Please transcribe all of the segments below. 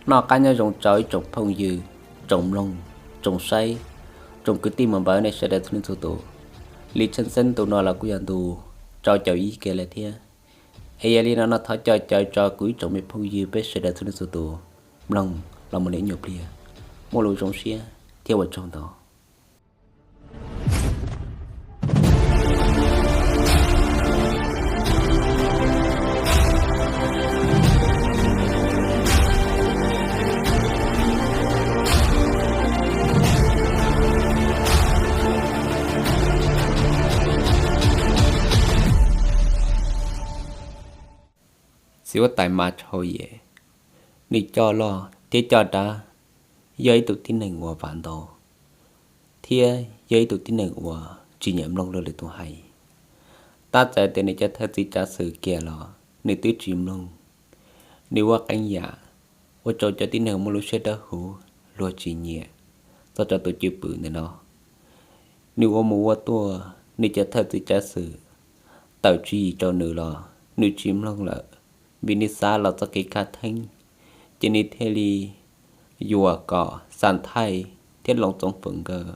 Noj qab nyob zoo rau ib tsoom phooj ywg, tsoom mloog, tsoom saib, tsoom kwv tij mos npawg nej sawv daws txhua leej txhua tus. Li tshwj xeeb ntu no los kuj yog ntu rau caum ib kiag lawm thiab. Es yog li no no thov coj caw rau kuv ib tsoom me phooj ywg peb sawv daws txhua leej txhua tus mloog los mus li ib nyuag pliag, muaj lus zoo siab thiab ua tsaug ntau. Txiv huab tais Mas Tshau Yem, nws coj loj thiab coj dab, yog ib tug tib neeg uas vam ntau, thiab yog ib tug tib neeg uas tsis nyiam mloog luag lwm tus hais. Tab txawm tias nws cov thawj txiv tsav xwm kiag los nws twb tsis mloog. Nws ua qee yam ua rau cov tib neeg muaj lub siab dawb huv luag tsis nyiam txog rau tus cwj pwm ntawm no. Nws ua mus ua tuaj, nws cov thawj txiv tsav xwm tawm tswv yim rau nws los nws tsis mloog lawm, vim nws xav los txoj kev khav theeb. Ces nws thiaj li yuam kom Xas Thaij thiab Loos Txoov Fwm nkawd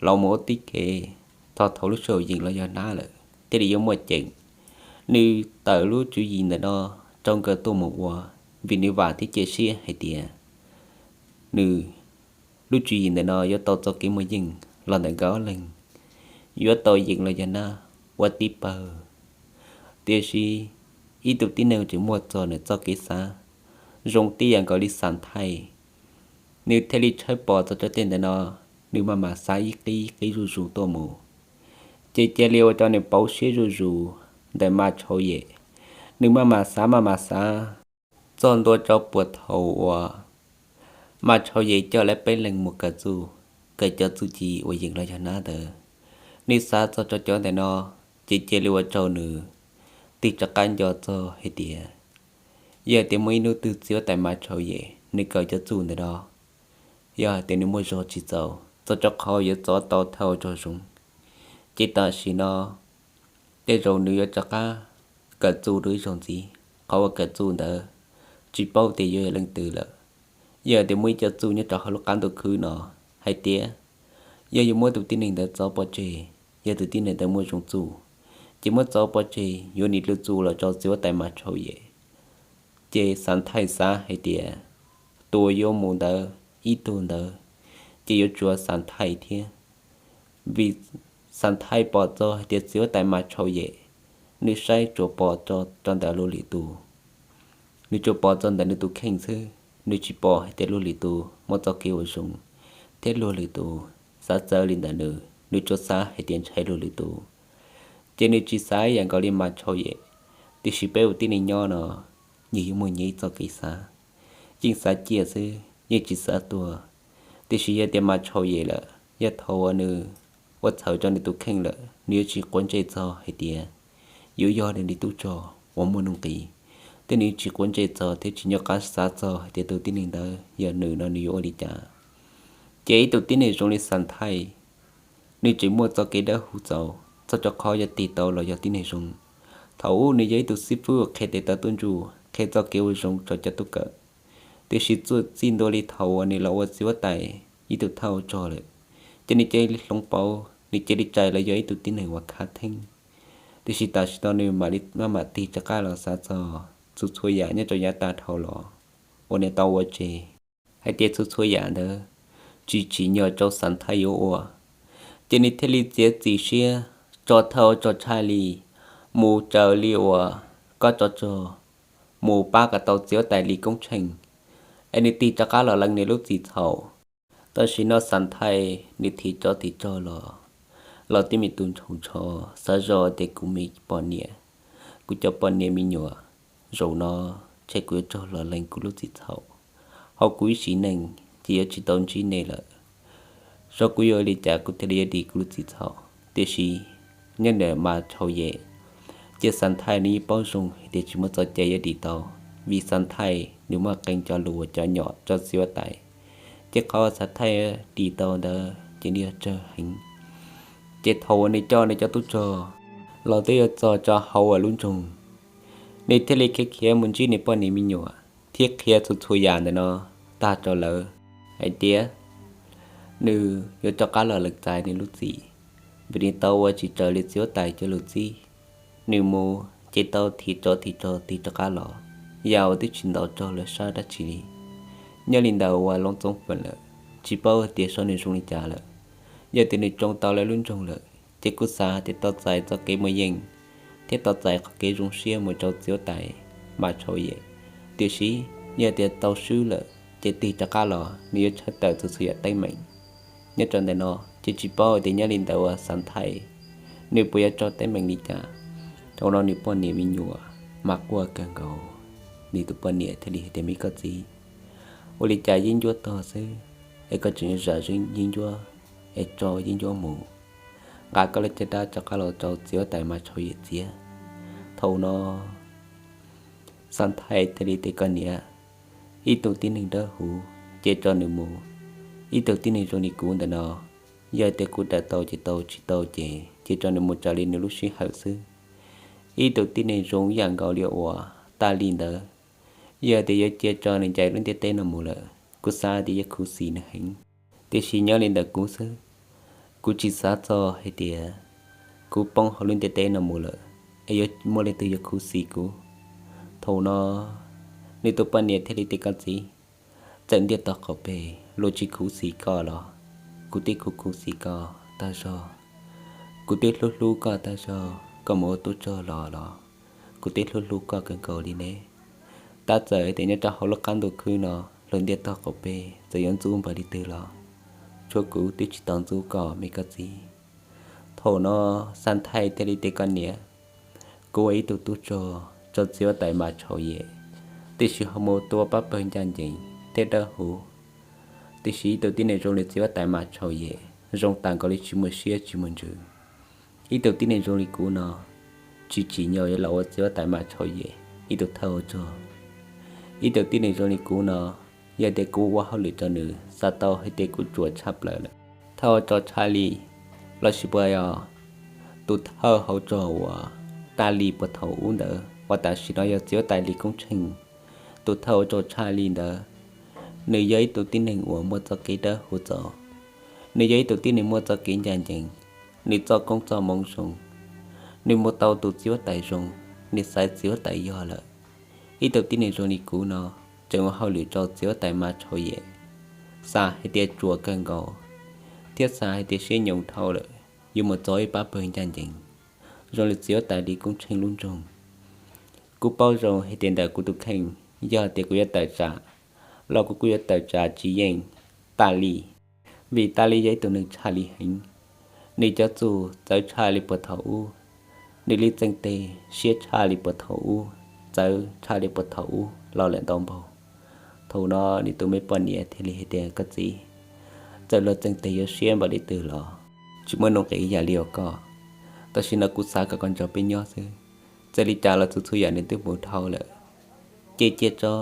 los mus ua tib kev, txog thaum lub sij hawm yees los yog nab lawm thiaj li yuav muaj ceem. Nws tawm lub tswv yim ntawm no rau nkawd tuaj mus ua, vim nws vam thiab cia siab hais tias nws lub tswv yim ntawm no yuav tau txoj kev muaj yeej los ntawm nkawd ob leeg, yuav tau yees los yog nab ua tib pawg. Tiam sis ib tug tib neeg tseem muaj txog nws txoj kev xav zoo tib yam nkaus li Xas Thaij, nws thiaj li tshawb pom txog rau tej ntawm no, nws maj mam xav ib qib ib qib zuj zus tuaj mus, ces cia li ua rau nws pauv siab zuj zus ntawm Mas Tshau Yem. Nws maj mam xav maj mam xav txog ntua rau puag thaum uas Mas Tshau Yem coj lawv peb leeg mus kawm txuj, kawm cov txuj ci uas yees los yog nab ntawd. Nws xav txog rau cov ntawm no, ces cia li ua rau nws tig rov qab nco txog hais tias, yog hais tias muaj ib hnub twg txiv huab tais Mas Tshau Yem nws kawm cov txuj ntawm no, yog hais tias nws muaj zog tsis txaus txog rau qhov yuav txov tau thawj ua rog Zoov, ces tam sim no tej zaum nws yuav rov qab kawm txuj dua ib zaug ntxiv. Qhov uas kawm txuj ntawd tsis paub tias yuav yog leej twg lawm. Yog hais tias muaj ib co txuj nyob rau hauv lub qab ntuj khwb no hais tias, yog yuav muab tus tib neeg ntawd txov pov tseg, yog tus tib neeg ntawd muaj zoo txuj, ces muab txov pov tseg yuav nim lub txuj los rau txiv huab tais Mas Tshau Yem. Ces Xas Thaij xav hais tias tus uas yuav mus ntawd ib tug ntawd ces yuav tsum yog Xas Thaij thiab, vim Xas Thaij pom txog hais tias txiv huab tais Mas Tshau Yem, nws saib tsuas pom txog rau ntawm luag lwm tus. Nws tsuas pom txog ntawm nws tus kheej xwb, nws tsis pom hais tias luag lwm tus muaj txoj kev ua zoo thiab luag lwm tus xav txawv li ntawm nws, nws tsuas xav hais tias ntshai luag lwm tus. Ces nws tsis xav ib yam nkaus li Mas Tshau Yem. Tiam sis peb ua tib neeg nyob no, nyias yuav muaj nyias ib txoj kev xav, yeej xav ciaj xwb yeej tsis xav tuag. Tiam sis yog tias Mas Tshau Yem lawm, yog thaum uas nws ua txhawm rau nws tus kheej lawm, nws yuav tsis quav ntsej txog hais tias yuav yog nws li tub rog uas muaj nuj nqis, thiab nws yuav tsis quav ntsej txog thiab tsis nyob qab xav txog hais tias tus tib neeg ntawd yog nws no nws yuav ua li cas. Ces ib tug tib neeg zoo li Xas Thaij, nws tseem muaj txoj kev dawb huv txaus txog rau qhov yuav tig tau los yog tib neeg zoo. Thaum ub nws yog ib tug xib fwb uas qhia tes taw tub ntsuj, qhia txoj kev ua zoo rau cov tub kawm. Tiam sis txij ntua li thaum uas nws los ua txiv huab tais ib tug thawj ua rog lawm, ces nws cia li hloov pauv, nws cia li rais los yog ib tug tib neeg uas khav theeb. Tiam sis tam sim no nws mam li maj mam tig rov qab los xav txog txhua txhua yam nyob rau yav tag dhau los uas nws tau ua tseg, hais tias txhua txhua yam ntawd tsis tsim nyog rau Xas Thaij yuav ua. Ces nws thiaj li txiav txim siab tso thawj ua rog tshaj li, mus raws li uas kob tsov rog, mus pab kom tau txiv huab tais Lis Koob Tsheej, es nws tig rov qab los lees nws lub txim txhaum. Tam sim no Xas Thaij nws thim tsov thim rog los, los tib me tus ntshoo ntsho, xav zoj tias kuv me poj niam, kuv cov poj niam me nyuam, zaum no ntshe kuv yuav raug los lees kuv lub txim txhaum, hos kuv ib sim neej ces yuav tsis tau ntsib nej lawm. Zoj kuv yuav ua li cas kuv thiaj li yuav dim kuv lub txim txhaum? Tiam sis nyob ntawm Mas Tshau Yem, ces Xas Thaij nws yeej paub zoo hais tias tsis muaj txoj cai yuav dim tau, vim Xas Thaij nws muaj qee cov lus uas cov nyom rau txiv huab tais. Ces qhov Xas Thaij dim tau ntawd ces nws yog tsawg heev. Ces thaum uas nws coj nws cov tub rog los twb yuav txog rau hauv uas lub nroog, nws thiaj li khiav khiav mus ntsib nws poj niam me nyuam, thiab qhia txhua txhua yam ntawm no tag rau lawv hais tias nws yuav rov qab los lees txais nws lub txim, vim nws tau ua tsis raws li txiv huab tais cov lus txib. Nws mus ces tau thim tsov thim rog tig rov qab los, yam uas twb tsis ntaus raug lawv sab dab tsi li. Nyob li ntawd uas Loob Txoob Feem lawm, tsis paub tias xyov nws zoo li cas lawm. Yog tias nws tsoo tau lawv lub nroog lawm ces kuj xav tias tau txais txoj kev muaj yeej thiab tau txais qhov kev zoo siab mus rau txiv huab tais Mas Tshau Yem. Tiam sis yog tias tau swb lawm ces tig rov qab los nws yuav tshaj tawm txhua txhua yam teeb meem. Nyob rau ntawm no ces tsis paub tias nyob li ntawd uas Xav Thaij nws puas yuav tso teeb meem li cas. Thaum no nws poj niam me nyuam mas quaj kawg nkaus. Nws tus poj niam thiaj li hais tias, Me koj txiv, ua li cas yeeb ncuab tog xwb es koj tseem zam yeeb ncuab es tso yeeb ncuab mus, nqa koj lub caj dab rov qab los rau txiv huab tais Mas Tshau Yem txiav. Thaum no Xav Thaij thiaj li tias, Koj niam, ib tug tib neeg dawb huv ces tso nws mus. Ib tug tib neeg zoo li kuv ntawm no, yog tias kuv daws tau ces tau, tsis tau ces cia tso nws mus raws li nws lub sij hawm xwb. Ib tug tib neeg zoo ib yam nkaus li uas Taj Lis ntawd, yog tias yuav cia tso nws ncaim lub ntiaj teb no mus lawm, kuv xav tias yuav khuv xim nws heev. Tiam sis nyob li ntawm kuv xwb, kuv tsis xav txog hais tias kuv poob hauv lub ntiaj teb no mus lawm es yuav muaj leej twg yuav khuv xim kuv. Thaum no nws tus poj niam thiaj li tias, Koj txiv, txawm ntiaj teb qaum peg luag tsis khuv xim koj los kuv twb khuv khuv xim koj tag zog. Kuv twb hlub hlub koj tag zog, koj mus ua tub rog los los kuv twb hlub hlub koj kawg nkaus li ne. Tab txawm tias nyob rau hauv lub qab ntuj khwb no luag ntiaj teb qaum peg txawm yuav ntxub npaum li twg los tshuav kuv twb tsis tau ntxub koj, me koj txiv. Thaum no Xav Thaij thiaj li tias, Koj niam, kuv ua ib tug tub rog rau txiv huab tais Mas Tshau Yem, tiam sis ho mus tua pab pawg ncaj ncees thiab dawb huv. Tiam sis ib tug tib neeg zoo li txiv huab tais Mas Tshau Yem zoo tas nkaus li tsis muaj siab tsis muaj ntsws. Ib tug tib neeg zoo li kuv no tsis tsim nyog yuav los ua txiv huab tais Mas Tshau Yem ib tug thawj ua rog. Ib tug tib neeg zoo li kuv no, yog tias kuv ua hauj lwm rau nws, xav tau hais tias kuv ruam tshaj plaws lawm. Thawj ua rog Tshaj Lis, lossis puas yog tus thawj hauv rog uas Taj Lis puag thaum ub ntawd uas tam sim no yog txiv huab tais Lis Koob Tsheej, tus thawj ua rog Tshaj Lis ntawd, nws yog ib tug tib neeg uas muaj txoj kev dawb huv txaus. Nws yog ib tug tib neeg muaj txoj kev ncaj ncees, nws txoj koob txoj hmoov zoo, nws mus tau tus txiv huab tais zoo, nws xaiv txiv huab tais yog lawm. Ib tug tib neeg zoo li kuv no tseem ua hauj lwm rau txiv huab tais Mas Tshau Yem, xav hais tias ruam kawg nkaus, thiab xav hais tias siab nyoos dhau lawm yuav mus txog ib pab pawg ncaj ncees zoo li txiv huab tais Lis Koob Tsheej lub nroog. Kuv paub zoo hais tias ntawm kuv tus kheej, yog tias kuv yuav tawm tsam los kuv kuj yuav tawm tsam tsis yeej Taj Lis, vim Taj Lis yog ib tug neeg tshaj lij heev. Nws cov txuj txawv tshaj li puag thaum ub, nws li txeeg teg siab tshaj li puag thaum ub, txawv tshaj li puag thaum ub los lawm ntau npaug. Thaum no nws tus me poj niam thiaj li hais tias, Koj txiv, txawm luag txeeg teg yuav siab npaum li twg los tsis muaj nuj nqis yam li uas koj, tam sim no kuv xav kom koj nrog peb nyob xwb. Txawm li cas los txhua txhua yam nws twb mus dhau lawm, ces cia tso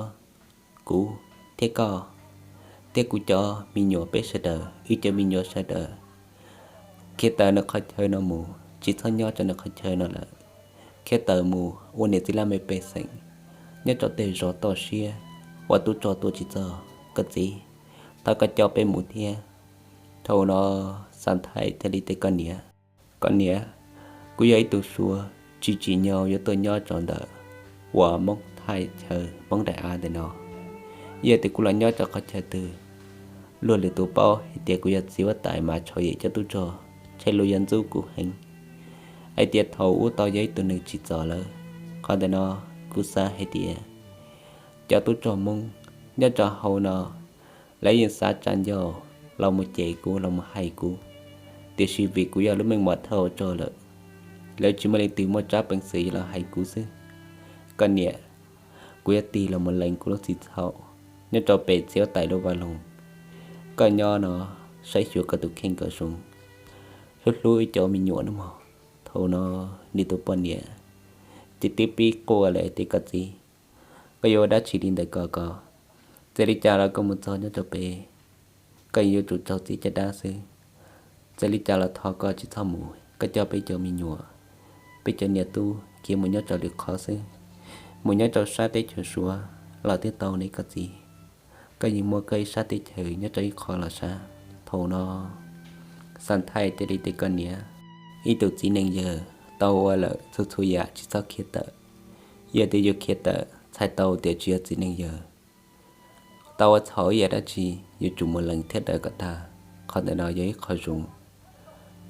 kuv thiab koj thiab kuv cov me nyuam peb sawv daws, wb cov me nyuam sawv daws khiav tawm nws qhov chaw no mus, tsis txhob nyob rau nws qhov chaw no lawm. Khiav tawm mus ua niam txiv laj mej pej xeem nyob rau tej zos toj siab uas tub rog tua tsis txog. Koj txiv, thov koj coj peb mus thiab. Thaum no Xav Thaij thiaj li tias, Koj niam, koj niam, kuv yog ib tug Suav, tsis tsim nyog yuav tuaj nyob rau ntawm uas Hmoob thaj chaw Hmoob daim av ntawm no. Yog tias kuv los nyob rau qhov chaw twg, luag lwm tus paub hais tias kuv yog txiv huab tais Mas Tshau Yem cov tub rog, ntshe luag yuav ntxub kuv heev, hais tias thaum ub tau yog ib tug neeg tsim txom lawv. Qhov ntawm no kuv xav hais tias cov tub rog Hmoob nyob rau hauv no lawv yeej xav tsa ncauj los mus cem kuv los mus hais kuv, tiam sis vim kuv yog lub meej mom thawj ua rog lawm, lawv tsis muaj leej twg muaj tsab peev xwm yuav los hais kuv xwb. Koj niam, kuv yuav tig los mus lees kuv lub txim txhaum nyob rau pem txiv huab tais lub vaj loog. Koj nyob no saib xyuas koj tus kheej kom zoo, hlub hlub ib cov me nyuam nawb mog. Thaum no nws tus poj niam ces twb pib quaj lawm tias, Koj txiv, koj yuav ua dab tsi li ntawd ko ko? Txawm li cas los koj mus txog nyob rau pem, koj yuav tsum raug txiv caj dab xwb. Txawm li cas los thov koj tsis txhob mus, koj coj peb cov me nyuam, peb cov niam tub khiav mus nyob rau lwm qhov xwb, mus nyob rau sab teb chaws Suav, los twb tau ne koj txiv. Koj yeej muaj koj ib sab teb chaws nyob rau ib qho los sav. Thaum no Xas Thaij thiaj li tias, koj niam, ib tug txiv neej yawg tau ua lawm txhua txhua yam tsis txhob khiav tawm. Yog tias yuav khiav tawm txhais tau tias tsis yog txiv neej yawg. Tau ua txhaum ib yam dab tsi yuav tsum mus lees thiab daws kom tag. Qhov ntawm no yog ib qho zoo.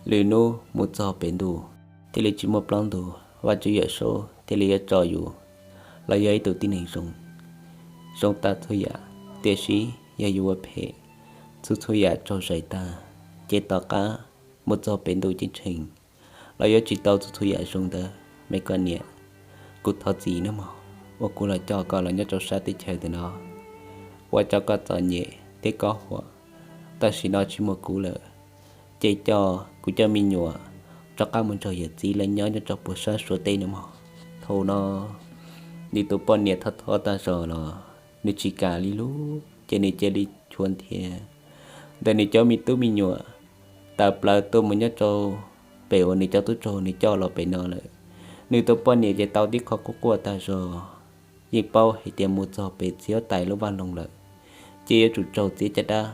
Lwm hnub mus txog pem ntuj thiaj li tsis muaj plaub ntug, Vajtswv Yawm Saub thiaj li yuav tso yus los yog ib tug tib neeg zoo, zoo tag txhua yam. Tiam sis yog yus ua phem, txhua txhua yam raug zais tag, ces tom qab mus txog pem ntuj ceeb tsheej los yuav tsis tau txhua txhua yam zoo ntawd. Me koj niam, kuv thov txim nawb mog, uas kuv los coj koj los nyob rau sab teb chaws ntawm no, ua rau koj txom nyem thiab koj huam. Tam sim no tsis muaj kuv lawm, ces coj kuv cov me nyuam rov qab mus nrog yawm txiv lawv nyob nyob rau puag sab Suav teb no mog. Thaum no nws tus poj niam thov thov tag zog los nws tsis kam li lub, ces nws cia li chua nthi ntawm nws cov me tub me nyuam tawm plaws tuaj mus nyob rau pem uas nws cov tub rog nws coj los pem no lawm. Nws tus poj niam ces tau tib qho quaj quaj tag zog, yeej paub hais tias mus txog pem txiv huab tais lub vaj loog lawm, ces yuav tsum raug txiav caj dab.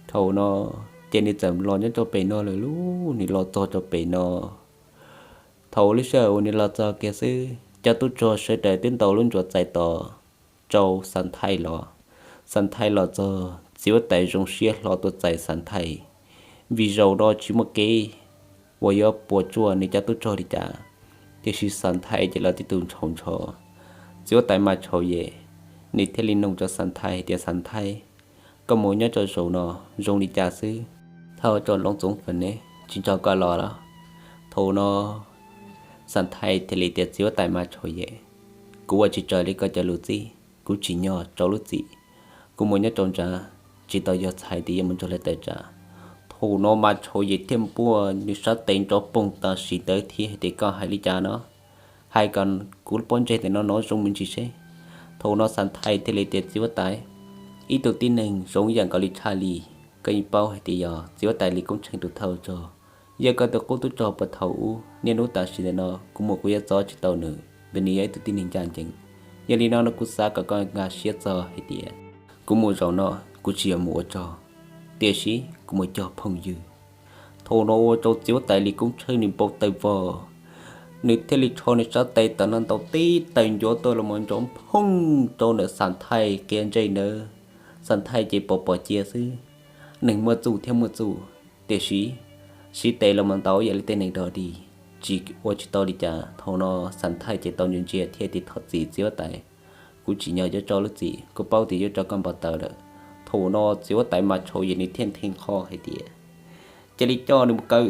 Thaum no ces nws txawm los nyob rau pem no lawm lub, nws los txog rau pem no. Thaum lub sij hawm uas nws los txog kiag xwb, cov tub rog sawv daws twb ntaus lub ntsuas txais tos rau Xas Thaij los. Xas Thaij los txog, txiv huab tais zoo siab hlo tuaj txais Xas Thaij, vim zaum no tsis muaj kev uas yuav puas tsuaj nws cov tub rog li cas. Tiam sis Xas Thaij ces los tib tug ntshaus ntsho. Txiv huab tais Mas Tshau Yem, nws thiaj li nug rau Xas Thaij hais tias, Xas Thaij, koj mus nyob rau zaum no zoo li cas xwb? Thawj hauv rog Loov Txoov Fem ne tsis nrog koj los los? Thaum no Xas Thaij thiaj li tias, txiv huab tais Mas Tshau Yem, kuv ua tsis raws li koj cov lus txib, kuv tsim nyog rau lub txim, kuv mus nyob rau nrad, tsis tau yog txhais tias yuav mus nrog lawv tawm tsam. Thaum no Mas Tshau Yem thiaj npuaj nws sab tes nrov poog tam sim ntawd thiab hais tias, koj hais li cas no? Hais kom kuv lub pob ntseg ntawm no nov zoo me ntsis seb. Thaum no Xas Thaij thiaj li tias, txiv huab tais, ib tug tib neeg zoo ib yam nkaus li tshaj li, koj yeej paub hais tias yog txiv huab tais Lis Koob Tsheej tus thawj rog, yog koj tus qub tub rog puag thaum ub. Niaj hnub tam sim ntawm no kuv mus kuv yuav txov tsis tau nws, vim nws yog ib tug tib neeg ncaj ncees. Yog li no no kuv xav kom koj nkag siab txog hais tias kuv mus zaum no kuv tsis yog mus ua rog, tiam sis kuv mus cog phooj ywg. Thaum no ua rau txiv huab tais Lis Koob Tsheej nws npau taws vog, nws thiaj li rho nws sab tes tawm no ntaus tib taws ncuav tuaj los mus nrov phooj rau ntawm Xas Thaij kiag ntsej ntawd. Xas Thaij ces pom pom cia xwb, neeg muaj txuj thiab muaj txuj, tiam sis siv tes los mus ntaus yam li tej neeg dog dig, tsis ua tsis tau li cas. Thaum no Xas Thaij ces tau ntsia ntsia thiaj tias, thov txim txiv huab tais, kuv tsim nyog yuav tso lub txim, kuv paub tias yuav rau koj npau taws lawm. Thaum no txiv huab tais Mas Tshau Yem nws thiaj nthe qho hais tias, cia li coj nws mus kaw.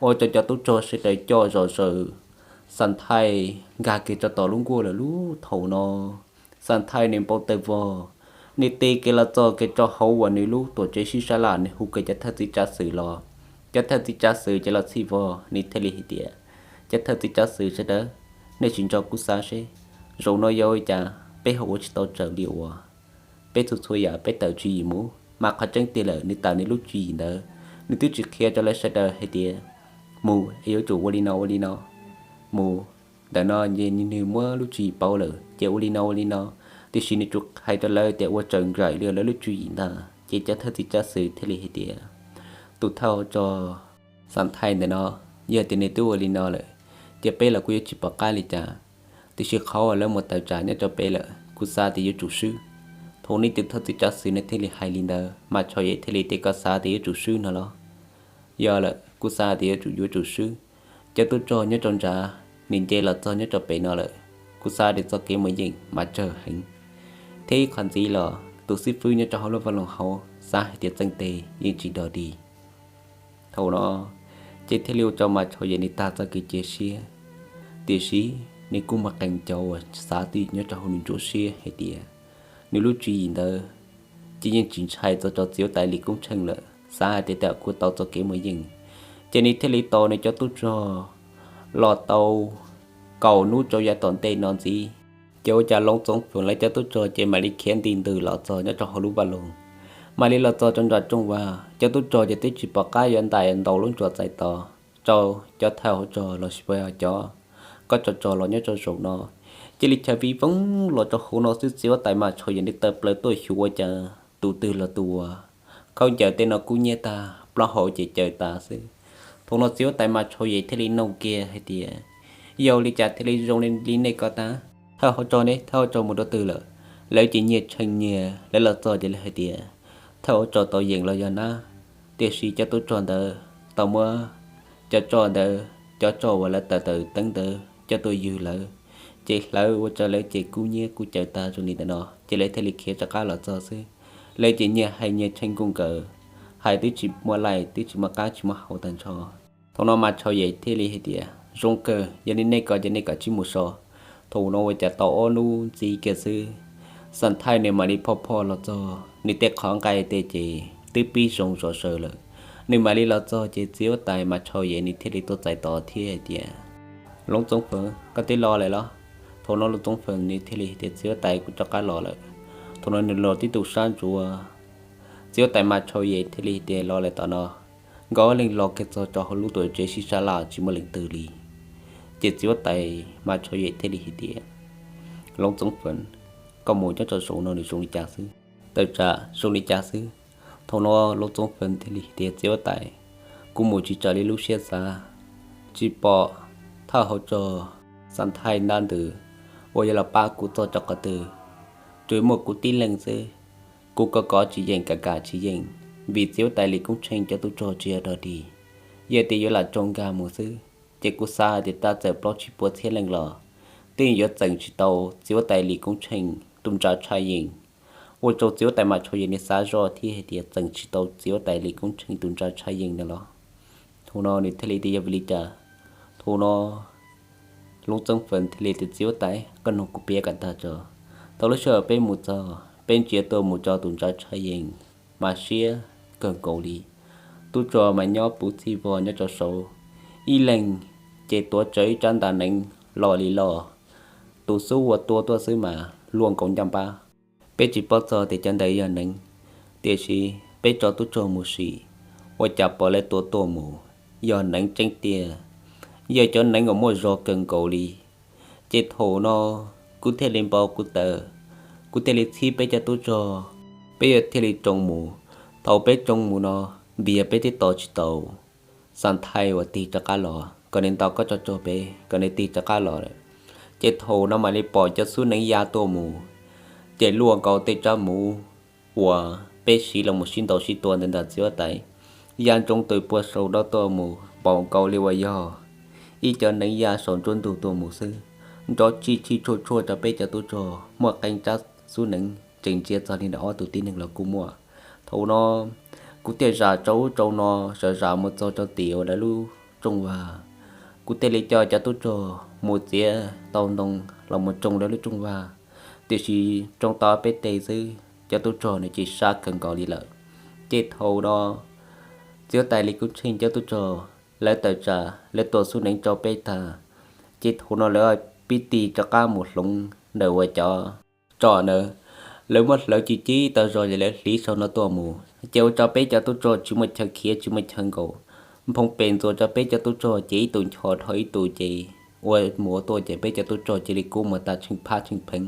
Ua rau cov tub rog sawv daws coj zom zaws Xas Thaij nkag kiag rau tom lub nkuaj lawm lub. Thaum no Xas Thaij nws npau taws vog, nws tig kiag los txog kiag rau hauv uas nws lub tuam tsev sib sab laj, nws hu kiag cov thawj txiv tsav xwm los. Cov thawj txiv tsav xwm ces los txhij vog, nws thiaj li hais tias, cov thawj txiv tsav xwm sawv daws, nej sim nrog kuv xav seb, zaum no yog ua cas peb ho ua tsis tau raws li uas peb txhua txhua yam peb tawm tswv yim mus? Mas qhov tseeb tiag lawm nws tawm nws lub tswv yim ntawd, nws twb tsis qhia rau lawv sawv daws hais tias mus es yuav tsum ua li no ua li no, mus ntawm no ces nws muab lub tswv yim pauv lawm ces ua li no ua li no, tiam sis nws tsuas hais rau lawv tias ua raws nraim li lawv lub tswv yim ntag. Ces cov thawj txiv tsav xwm thiaj li hais tias, tus thawj hauv rog Xas Thaij ntawm no, yog tias nws twb ua li no lawm, ces peb los kuj yuav tsis pom qab li cas. Tiam sis qhov uas lawv mus tawm tsam nyob rau pem lawm, kuv xav tias yuav tsum swb. Thaum no tus thawj txiv tsav xwm nws thiaj li hais li ntawd, Mas Tshau Yem thiaj li tias, koj xav tias yuav tsum swb no los? Yog lawm, kuv xav tias yuav tsum, yuav tsum swb. Cov tub rog nyob rau nrad nws nce los txog nyob rau pem no lawm, kuv xav tias txoj kev mus yeej mas tsawg heev. Thiab ib qho ntxiv los tus xib fwb nyob rau hauv lub vaj loog hauv xav hais tias txheej tes yeej tsis dog dig. Thaum no ces thiaj li ua rau Mas Tshau Yem nws tag txoj kev cia siab. Tiam sis nws kuj muaj qee cov uas xav twj nyob rau hauv nws nruab siab hais tias nws lub tswv yim ntawd ces yeej tsis ntshai txog rau txiv huab tais Lis Koob Tsheej lawm, xav hais tias tej zaum kuj tau txoj kev mus yeej. Ces nws thiaj li tos nws cov tub rog los tau kaum hnub rau yav tom ntej no ntxiv. Ces ua cas Loov Txoov Fwm lawv cov tub rog ces mam li khiav nti ntws los txog nyob rau hauv lub vaj loog, mam li los txog rau nram rooj vag. Cov tub rog ces twb tsis pom qab yuav ntais ntaus lub ntsuas txais tos rau cov thawj hauv rog los sis puas yog cov kob tsov rog los nyob rau zaum no. cia li chaw vij voog los rau hauv no xwb. Txiv huab tais Mas Tshau Yem nws tawm plaws tuaj xyuas ua cas tus twg los tus uas khaub ncaws tej no kub hnyiab tag, plaub hau ces caws tas xwb. Thaum no txiv huab tais Mas Tshau Yem thiaj li nug kiag hais tias, yog li cas thiaj li zoo li nej ko tag? Thawj hauv rog ne, thawj hauv rog mus rau twg lawm? Lawv ces nyias tshee nyias, lawv los txog ces lawv hais tias, thawj hauv rog tau yeem los yog nab, tiam sis cov tub rog ntawd tau muab cov roj ntawd, cov roj uas lawv tawm tawm teeb ntawd coj tuaj ywg lawv, ces hlawv ua rau lawv ces kub hnyiab kub caws tag zoo li ntawm no, ces lawv thiaj li khiav rov qab los txog xwb. Lawv ces nyias hais nyias tshee nkuj nkawm, hais twb tsis muaj laij twb tsis muaj qab tsis muaj hau tag nrho. Thaum no Mas Tshau Yem thiaj li hais tias, zoo kawg, yog li nej ko ces nej kav tsij mus so. Thaum no ua cas tau ob hnub ntxiv kiag xwb, Xas Thaij nws mam li phoj phoj los txog, nws tej qhov nqaij tej ces twb pib zoo zov saw lawm. Nws mam li los txog ces txiv huab tais Mas Tshau Yem nws thiaj li tuaj txais tos thiab hais tias, Loov Txoov Feem, koj twb los lawm los? Thaum no Loov Txoov Feem nws thiaj li hais tias, txiv huab tais, kuv rov qab los lawm. Thaum no nws los tib tug sab ntsuav, txiv huab tais Mas Tshau Yem thiaj li hais tias, los lawm tom no, nkawd ob leeg los kiag txog rau hauv lub tuam tsev sib sab laj tsis muaj leej twg li. Ces txiv huab tais Mas Tshau Yem thiaj li hais tias, Loov Txoov Feem, koj mus nyob rau saum no nws zoo li cas xwb? Tawm tsam zoo li cas xwb? Thaum no Loov Txoov Feem thiaj li hais tias, txiv huab tais, kuv mus tsis raws li lub siab xav, tsis pom thawj hauv rog Xas Thaij ntab ntws uas yuav los pab kuv txog rau qhov twg, tsuas muaj kuv tib leeg xwb. Kuv kov kov tsis yeem, kam kam tsis yeem, vim txiv huab tais Lis Koob Tsheej cov tub rog tsis yog dog dig, yog tias yuav lam raug nkag mus xwb, ces kuv xav hais tias tab txawm plaub tsib puas txhiab leej los twb yuav txeem tsis tau txiv huab tais Lis Koob Tsheej tus ntsa tshaj yeem. Ua rau txiv huab tais Mas Tshau Yem nws xav zoj thiab hais tias txeem tsis tau txiv huab tais Lis Koob Tsheej tus ntsa tshaj yeem no los. Thaum no nws thiaj li tias, yog vim li cas? Thaum no Loov Txoov Feem thiaj li tias, txiv huab tais, koj nug kuv piav kom tag tso. Thaum lub sij hawm peb mus txog, peb ntsia tuaj mus rau tus ntsa tshaj yeem mas siab kawg nkaus li. Tub rog mas nyob puv txij vog nyob rau saud, ib leeg ces tuav tsawv ib rab ntaj neev loj li loj. Tus xub uas tua tuaj xwb mas luaj nkaus ncaj npab. Peb tsis paub txog tias cov ntawd yog neev, tiam sis peb tso tub rog mus sim, ua cas pom lawv tua tuaj mus yog neev tseeb tiag, yog cov neev uas muaj zog kawg nkaus li. Ces thaum no kuv thiaj li npau kuv taws, kuv thiaj li txhib peb cov tub rog, peb yuav thiaj li tsoo mus. Thaum peb tsoo mus no, vim yog peb twb tos tsis tau Xas Thaij uas tig rov qab los, kom nws ntaus kob tsov rog peb, kom nws tig rov qab los lawm. Ces thaum no mam li pom cov xub neev ya tuaj mus, ces luaj nkaus tej tsab muv uas peb siv los mus sib ntaus sib tua ntawd ntag txiv huab tais, ya ntsoov tus puag saum nraud tuaj mus, npaum nkaus li uas yog ib cov neev ya saum nruab ntug tuaj mus xwb. Nrov tsis tshij tshuaj tshuaj rau peb cov tub rog, muaj qee tsab xub neev tseem ntsia txog li ntawm ob tug tib neeg los kuj muaj. Thaum no kuv thiaj zam rau ub rau no, zam zam mus txog rau tim uas lawv lub rooj vag. Kuv thiaj li coj cov tub rog mus txiav tau ntoo los mus tsoo lawv lub rooj vag, tiam sis tsoo tau peb teg xwb, cov tub rog nws ces sab kawg nkaus li lawm. Ces thaum no txiv huab tais Lis Kub Tsheej cov tub rog lawv tawm tsam lawv tua xub neev rau peb tag, ces thaum no lawv pib tig rov qab mus hloov ntawm uas cov tsom ntawd, lawv muab hlawv ci ci tau zog ces lawv hliv saum no tuaj mus, ces ua rau peb cov tub rog tsis muaj chaw khiav tsis muaj chaw nkaum, nphoo pes ntxuas rau peb cov tub rog ces ib tug ncho dhau ib tug ces ua mus ua tuaj ces peb cov tub rog cia li kub mus tag tsheej phab tsheej pheev.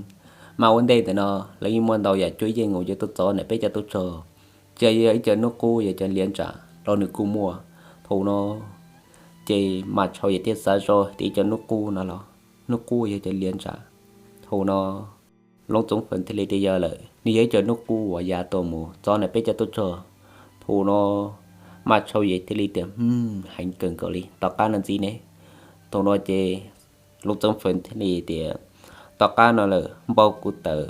Mas ua ntej ntawm no lawv yeej muaj ntau yam cuab yeej uas yuav tuaj txov ntawm peb cov tub rog, tsis yog ib cov hnub qub, yog cov liav ntsam los nws kuj muaj. Thaum no ces Mas Tshau Yem thiaj xav zoj tias ib cov hnub qub no los, hnub qub yog cov liav ntsam. Thaum no Loob Txoov Feem thiaj li tias yog lawm, nws yog ib cov hnub qub uas ya tuaj mus txov ntawm peb cov tub rog. Thaum no Mas Tshau Yem thiaj li tias, Hm, heev kawg nkaus li, tom qab no ntxiv ne? Thaum no ces Loob Txoov Feem thiaj li tias, tom qab no lawm, npau kuv tawm,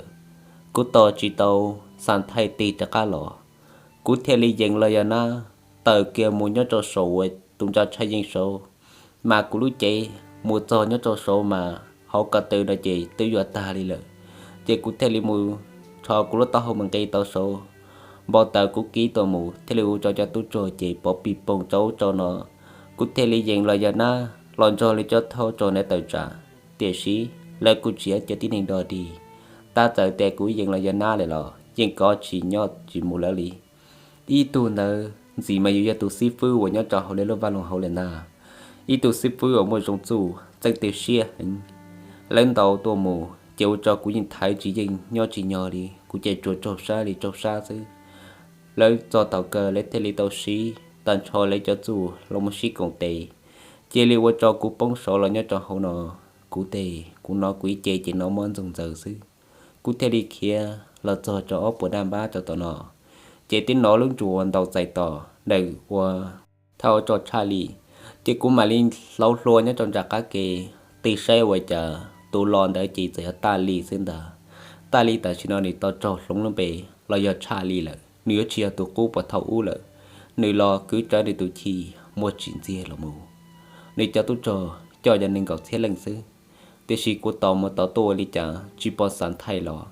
kuv tos tsis tau Xas Thaij tig rov qab los, kuv thiaj li yees los yog nab tawm kiag mus nyob rau saum uas tus ntsa tshaj yeej saud. Mas kuv lub cev mus txog nyob rau saud mas hauv ko tw no ces twb yuav tag li lawm. Ces kuv thiaj li mus rho kuv lub taub hau mus nqis tau saud, npau taws kuv kib tuaj mus thiaj li ua rau cov tub rog ces pov pig poog rau ub rau no. Kuv thiaj li yees los yog nab los nrog li cov thawj rog ntawd tawm tsam. Tiam sis lawv kuj tsis yog cov tib neeg dog dig, tab txawm tias kuv yees los yog nab lawm los yeej kov tsis nyob tsis mus lawv li. Ib tug ntawd ntxim mas yuav yog tus xib fwb uas nyob rau hauv lawv lub vaj loog hauv lawm ntag. Ib tug xib fwb uas muaj zoo txuj txeej twg siab heev. Lawv ntaus tuaj mus Ces ua rau kuv yeej thaiv tsis yeej nyob tsis nyog li, kuv ces tsuas raug sab li raug sab xwb. Lawv txog tom kawg lawv thiaj li tau sib tag nrho lawv cov txuj los mus sib koom tes, cia li ua rau kuv poob saud los nyob rau hauv no. Kuv tes kuv no kuv ib ce ces no mob ntxoog ntxaws xwb. Kuv thiaj li khiav los txog rau ob puas daj npab rau tom no, ces twb hnov lub nruas ntaus txais tos ntawm ua thauj roj tshaj li. Ces kuv mam li hlauv hlua nyob rau nram qab ke, tig saib ua cas tus los ntawd ces txawm yog Taj Li xwb ntag. Taj Li tam sim no nws tau raug hloov lub npe los yog tshaj li lawm, nws yuav tsis yog tus qub puas thaum ub lawm. Nws los kwv rawv nws tus chij muaj tsis ntxiag los mus. Nws cov tub rog coj yog nees nkaum txhiab leej xwb. Tiam sis kuv tos mus tos tuaj ua li cas tsis pom Xas Thaij los,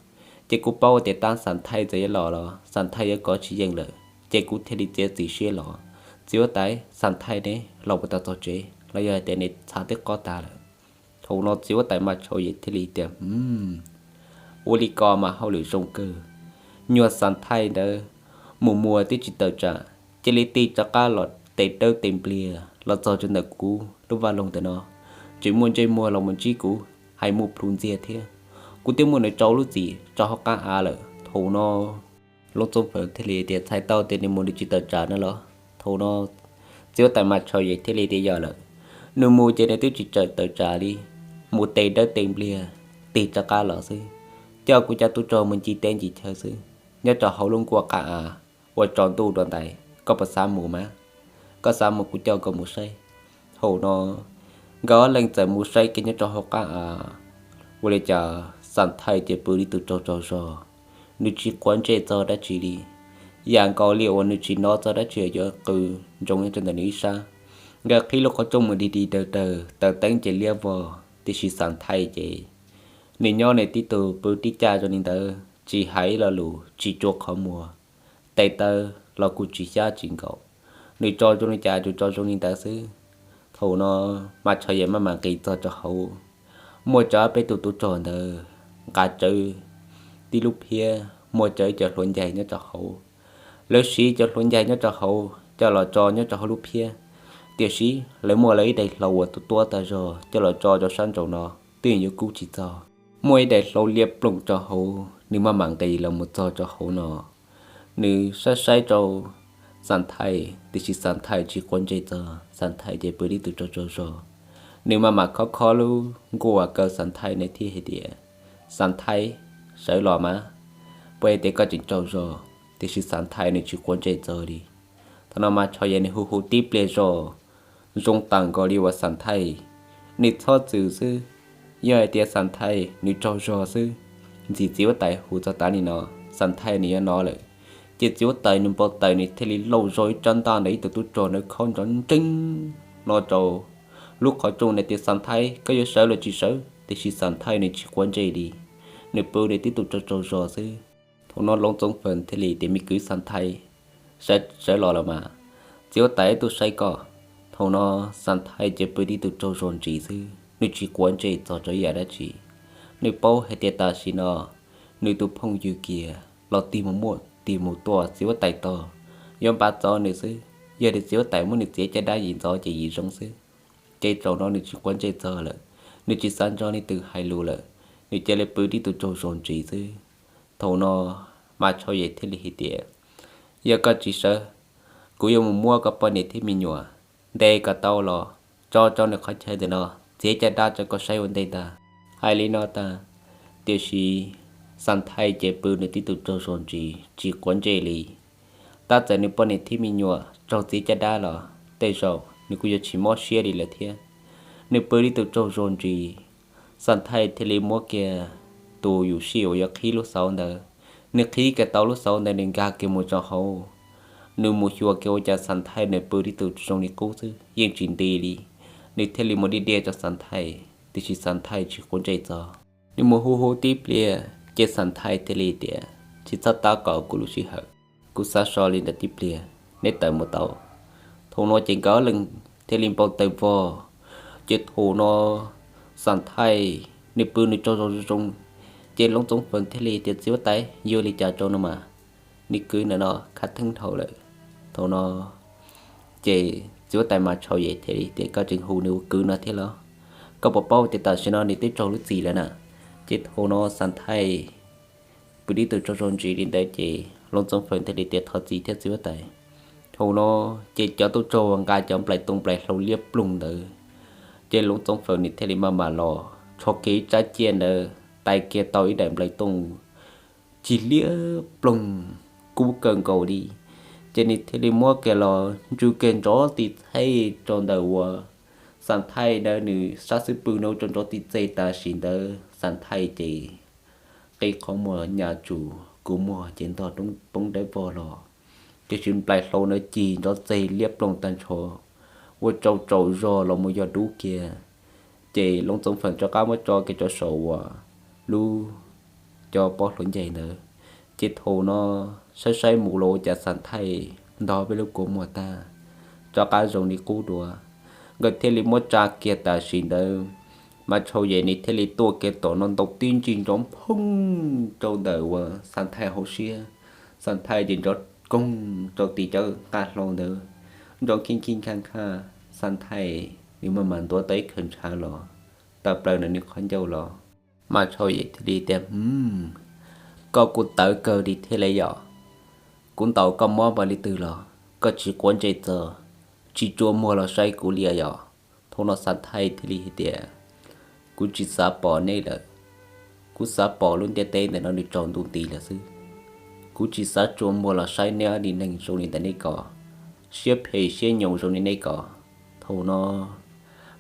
ces kuv paub tias tab Xas Thaij txawm yuav los los Xas Thaij yuav kov tsis yeej lawm, ces kuv thiaj li txiav txim siab los. Txiv huab tais, Xas Thaij ne los puas tau txog tsev los yog hais tias nws txhav twb qov tag lawm? Thaum no txiv huab tais Mas Tshau Yem thiaj li tias, ua li ko mas hauj lwm zoo kawg. Nyuag Xas Thaij ntawd mus muag twb tsis tawm tsam, cia li tig rov qab los tes dawb tes npliag los txog rau ntawm kuv lub vaj loog ntawm no, tseem muaj ntsej muag los mus ntsib kuv hais muaj plhus ntxiag thiab. Kuv twb muab nws rau lub txim rau hauv qab av lawm. Thaum no Loob Txoov Fawm thiaj li tias, txhais tau tias nws mus nws tsis tawm tsam no los? Thaum no txiv huab tais Mas Tshau Yem thiaj li tias yog lawm, nws mus ces nws twb tsis tawm tsam li, mus tes dawb tes npliag tig rov qab los xwb, coj kuv cov tub rog mus ncig teb ncig chaw xwb. Nyob rau hauv lub nkuaj qab av ua tsaus ntuj dua ntais, koj puas xav mus mas? Koj xav mus kuv coj koj mus saib. Thaum no nkawd ob leeg txawm mus saib kiag nyob rau hauv qab av, ua li cas Xas Thaij ces pw li tus tsaug tsaug zog, nws tsis quav ntsej txog dab tsi li. Yam nkaus li uas nws tsis hnov txog dab tsi yuav qw ntsoov nyob rau ntawm nws ib sab. Nkawd qhib lub qhov rooj mus dig dig dawg dawg, taws teeb ces liab vog, tiam sis Xas Thaij ces nws nyob nws tib tug pw tib caj zoo li ntawd, tsis hais ib lo lus, tsis tsuav qhov muag, tes taw los kuj tsis xyab tsis nkaum. Nws tso zoo li cas ces tso zoo li ntawd xwb. Thaum no Mas Tshau Yem maj mam nqis txog rau hauv, muaj cov peb tug tub rog ntawd nqa tsawv tib lub phiab, muaj cov ib co hluav ncaig nyob rau hauv. Lawv siv cov hluav ncaig nyob rau hauv coj los tso nyob rau hauv lub phiab, tiam sis lawv muaj lawv ib daim hlau uas tuab tuab tag zog coj los tso rau sab nraum no, twb yuav kub tsis txog. Muaj ib daim hlau liab ploog rau hauv, nws maj mam nqis los mus txog rau hauv no. Nws saib saib rau Xas Thaij, tiam sis Xas Thaij tsis quav ntsej txog, Xas Thaij ces pw tib tug tsaug tsaug zog. Nws maj mam khob khob lub nkuaj kaw Xas Thaij, nws thiaj hais tias, Xas Thaij, sawv los mas, puas yog tias koj tseem tsaug zog? Tiam sis Xas Thaij nws tsis quav ntsej txog li. Thaum no Mas Tshau Yem nws hu hu tib pliag zog, zoo tas nkaus li uas Xas Thaij nws txhob txwm xwb. Yog hais tias Xas Thaij nws tsaug zog xwb, ntxim txiv huab tais hu txog tav li no, Xas Thaij nws yuav hnov lawm. Ces txiv huab tais nws npau taws nws thiaj li lauj zog ib rab ntaj ntawm ib tug tub rog ntawd khob nrov nreeb no rau lub qhov rooj na tias, Xas Thaij, koj yuav sawv los tsis sawv? Tiam sis Xas Thaij nws tsis quav ntsej li, nws pw nws tib tug tsaug tsaug zog xwb. Thaum no Loob Txoov Fawm thiaj li tias, me kwv Xas Thaij, sawv los los mas, txiv huab tais tuaj saib koj. Thaum no Xas Thaij ces pw tib tug tsaug zog ntsis xwb, nws tsis quav ntsej txog rau ib yam dab tsi. Nws paub hais tias tam sim no nws tus phooj ywg kiag los tig mus muaj tig mus tuaj txiv huab tais tog, yuav npaj txov nws xwb. Yog tias txiv huab tais muab nws txiav caj dab yim ntxov ces yim zoo xwb. Ces zaum no nws tsis quav ntsej txog lawm, nws tsis xav nrog leej twg hais lus lawm, nws cia li pw tib tug tsaug zog ntsis xwb. Thaum no Mas Tshau Yem thiaj li hais tias, yog koj tsis sawv, kuv yuav mus muab koj poj niam thiab me nyuam ntes kom tau los tso rau nws qhov chaw ntawm no, txiav caj dab rau koj saib ua ntej ntag. Hais li no tag, tiam sis Xas Thaij ces pw nws tib tug tsaug zog ntsis tsis quav ntsej li. Tab txawm nws poj niam thiab me nyuam raug txiav caj dab los tej zaum nws kuj yuav tsis mob siab li lawm thiab. Nws pw tib tug tsaug zog ntsis, Xas Thaij thiaj li muab kiag tus yuam sij uas yuav qhib lub xauv ntawd. Nws qhib kiag tau lub xauv ntawd nws nkag kiag mus rau hauv. Nws mus xyuas kiag ua cas Xas Thaij nws pw tib tug zoo li qub xwb, yeej tsis nti li. Nws thiaj li mus diaj diaj rau Xas Thaij, tiam sis Xas Thaij tsis quav ntsej txog. Nws mus hu hu tib pliag ces Xas Thaij thiaj li tias, tsis txhob tab kaum kuv lub sij hawm, kuv xav so li ntawm tib pliag, neb tawm mus tau. Thaum no ces nkawd leej thiaj li npau taws vog. Ces thaum no Xas Thaij nws pw nws tsaug zog zoo zoo, ces Loob Txoov Fawm thiaj li tias, txiv huab tais, yuav li cas rau no mas, nws kwv ntawm no khav theeb dhau lawm. Thaum no ces txiv huab tais Mas Tshau Yem thiaj li tias, koj tseem hu nws ua kwv no thiab los? Koj puas paub tias tam sim no nws twb raug lub txim lawm na? Ces thaum no Xas Thaij pw tib tug tsaug zog ntsis li ntawd ces Looj Txoov Fawm thiaj li tias, Thov txim thiab txiv huab tais. Thaum no ces cov tub rog uas nqa cov nplaim tooj nplaim hlau liab ploog ntawd, ces Looj Txoov Fawm nws thiaj li maj mam los rho kiag ib tsab ciaj ntawd tais kiag tau ib daim nplaim tooj cig liab ploog kub kawg nkaus li. Ces nws thiaj li muab kiag los ntsw kiag nrov tis txhej rau ntawm uas Xas Thaij ntawd nws sab xub pwg no rau nrov tis txhej tam sim ntawd Xas Thaij ces qi qhov muag nyas tsum, kua muag ces ntog poob dawb vog los. Tiam sis nplaim hlau ntawd cig nrov txeg liab ploog tag nrho, ua rau tsaus zog los mus yog dub kiag. Ces Looj Txoov Fawm rov qab muab tso kiag rau saum uas lub cov pob hluav ncaig ntawd. Ces thaum no saib saib mus los ua cas Xas Thaij ntog peb lub kua muag tag, rov qab zoo li qub dua. Nkawd thiaj li muab tsa kiag tam sim ntawd, Mas Tshau Yem nws thiaj li tuaj kiag tom no ntaus tib ntsig nrov phooj rau ntawm uas Xas Thaij hauv siab. Xas Thaij ces nrov koog rau tim cov nqaj hlau ntawd, nrov khib khib khaj khaj. Xas Thaij nws maj mam ntuav tau ib khaws ntshav los tawm plaws ntawm nws qhov ncauj los. Mas Tshau Yem thiaj li tias, Hm, koj kuj tawv kawg li thiab li yom. Kuv ntaus koj mob npaum li twg los koj tsis quav ntsej txog, tsis tsuas muag los saib kuv li yom? Thaum no Xas Thaij thiaj li hais tias, Kuv tsis xav pom nej lawm. Kuv xav pom lub ntiaj teb ntawm no nws tsaus ntuj nti lawm xwb. Kuv tsis xav tsuas muag los saib neb ob nim neeg zoo li ntawm nej ko, siab phem siab nyoos zoo li nej ko. Thaum no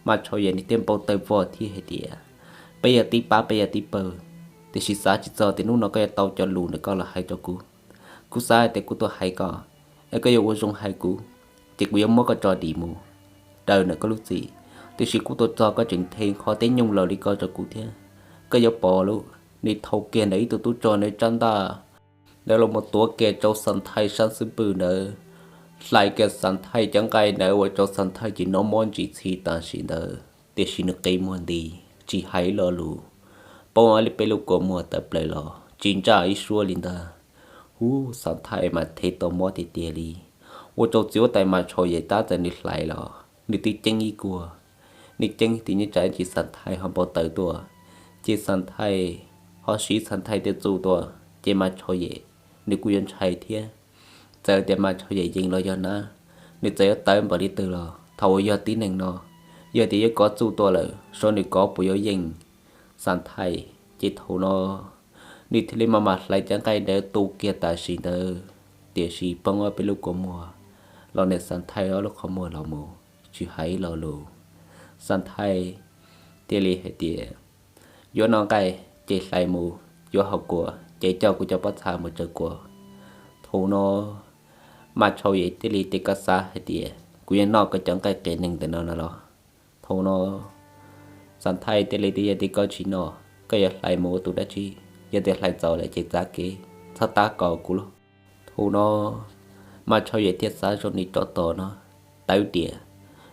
Mas Tshau Yem nws thiaj npau taws vog thiab hais tias, Peb yog tib pab peb yog tib pawg, tiam sis xav tsis txog tias hnub no koj yuav tau cov lus ntawm koj los hais rau kuv. Kuv xav hais tias kuv tuaj hais koj, es koj yuav ua zoo hais kuv, ces kuv yuav muab koj tso dim mus daws ntawm koj lub txim. Tiam sis kuv tuaj txog koj tseem nthe qhov teb nyooj laws li ko rau kuv thiab. Koj yuav pom lawm, nws thau kiag ntawm ib tug tub rog nws tsab ntaj ntawd los mus tuav kiag rau Xas Thaij sab xub pwg ntawd, hlais kiag Xas Thaij cov nqaij ntawd ua rau Xas Thaij ces noj mob ntsis txhij tam sim ntawd, tiam sis nws qi muag nti, tsis hais lo lus, poob ob peb lub kua muag tawm plaws los tsis ntsaj ib suab li ntag. Hub, Xas Thaij mas them tau mob tiag tiag li, ua rau txiv huab tais Mas Tshau Yem tab txawm nws hlais los nws twb ceeb ib kuag. Nws ceeb tias nyob tsam ntsis Xas Thaij ho npau taws tuaj, ces Xas Thaij ho siv Xas Thaij tej txuj tuaj, ces Mas Tshau Yem nws kuj yuav ntshai thiab. Txawm tias Mas Tshau Yem yees los yog nab, nws txawm yuav tawv npaum li twg los thaum uas yog tib neeg no, yog tias yuav kov txuj tuaj lawm, xyov nws kov puas yuav yeej Xas Thaij. Ces thaum no nws thiaj li maj mam hlais cov nqaij ntawd tu kiag tam sim ntawd, tiam sis poob ob peb lub kua muag los nws Xas Thaij ob lub qhov muag los mus tsis hais lo lus. Xas Thaij thiaj li hais tias, Yuav noj nqaij ces hlais mus, yuav haus kua ces coj kuv cov pob txha mus tsaws kua. Thaum no Mas Tshau Yem thiaj li tias, Koj xav hais tias kuv yuav noj koj cov nqaij qias neeg ntawm no no los? Thaum no Xas Thaij thiaj li tias, Yog tias koj tsis noj, koj yuav hlais mus ua tus dab tsi? Yog tias hlais txaus lawm ces txav kev, txhob tab kaus kuv lauj. Thaum no Mas Tshau Yem thiaj xav zoo li tsov tom no tawv diam,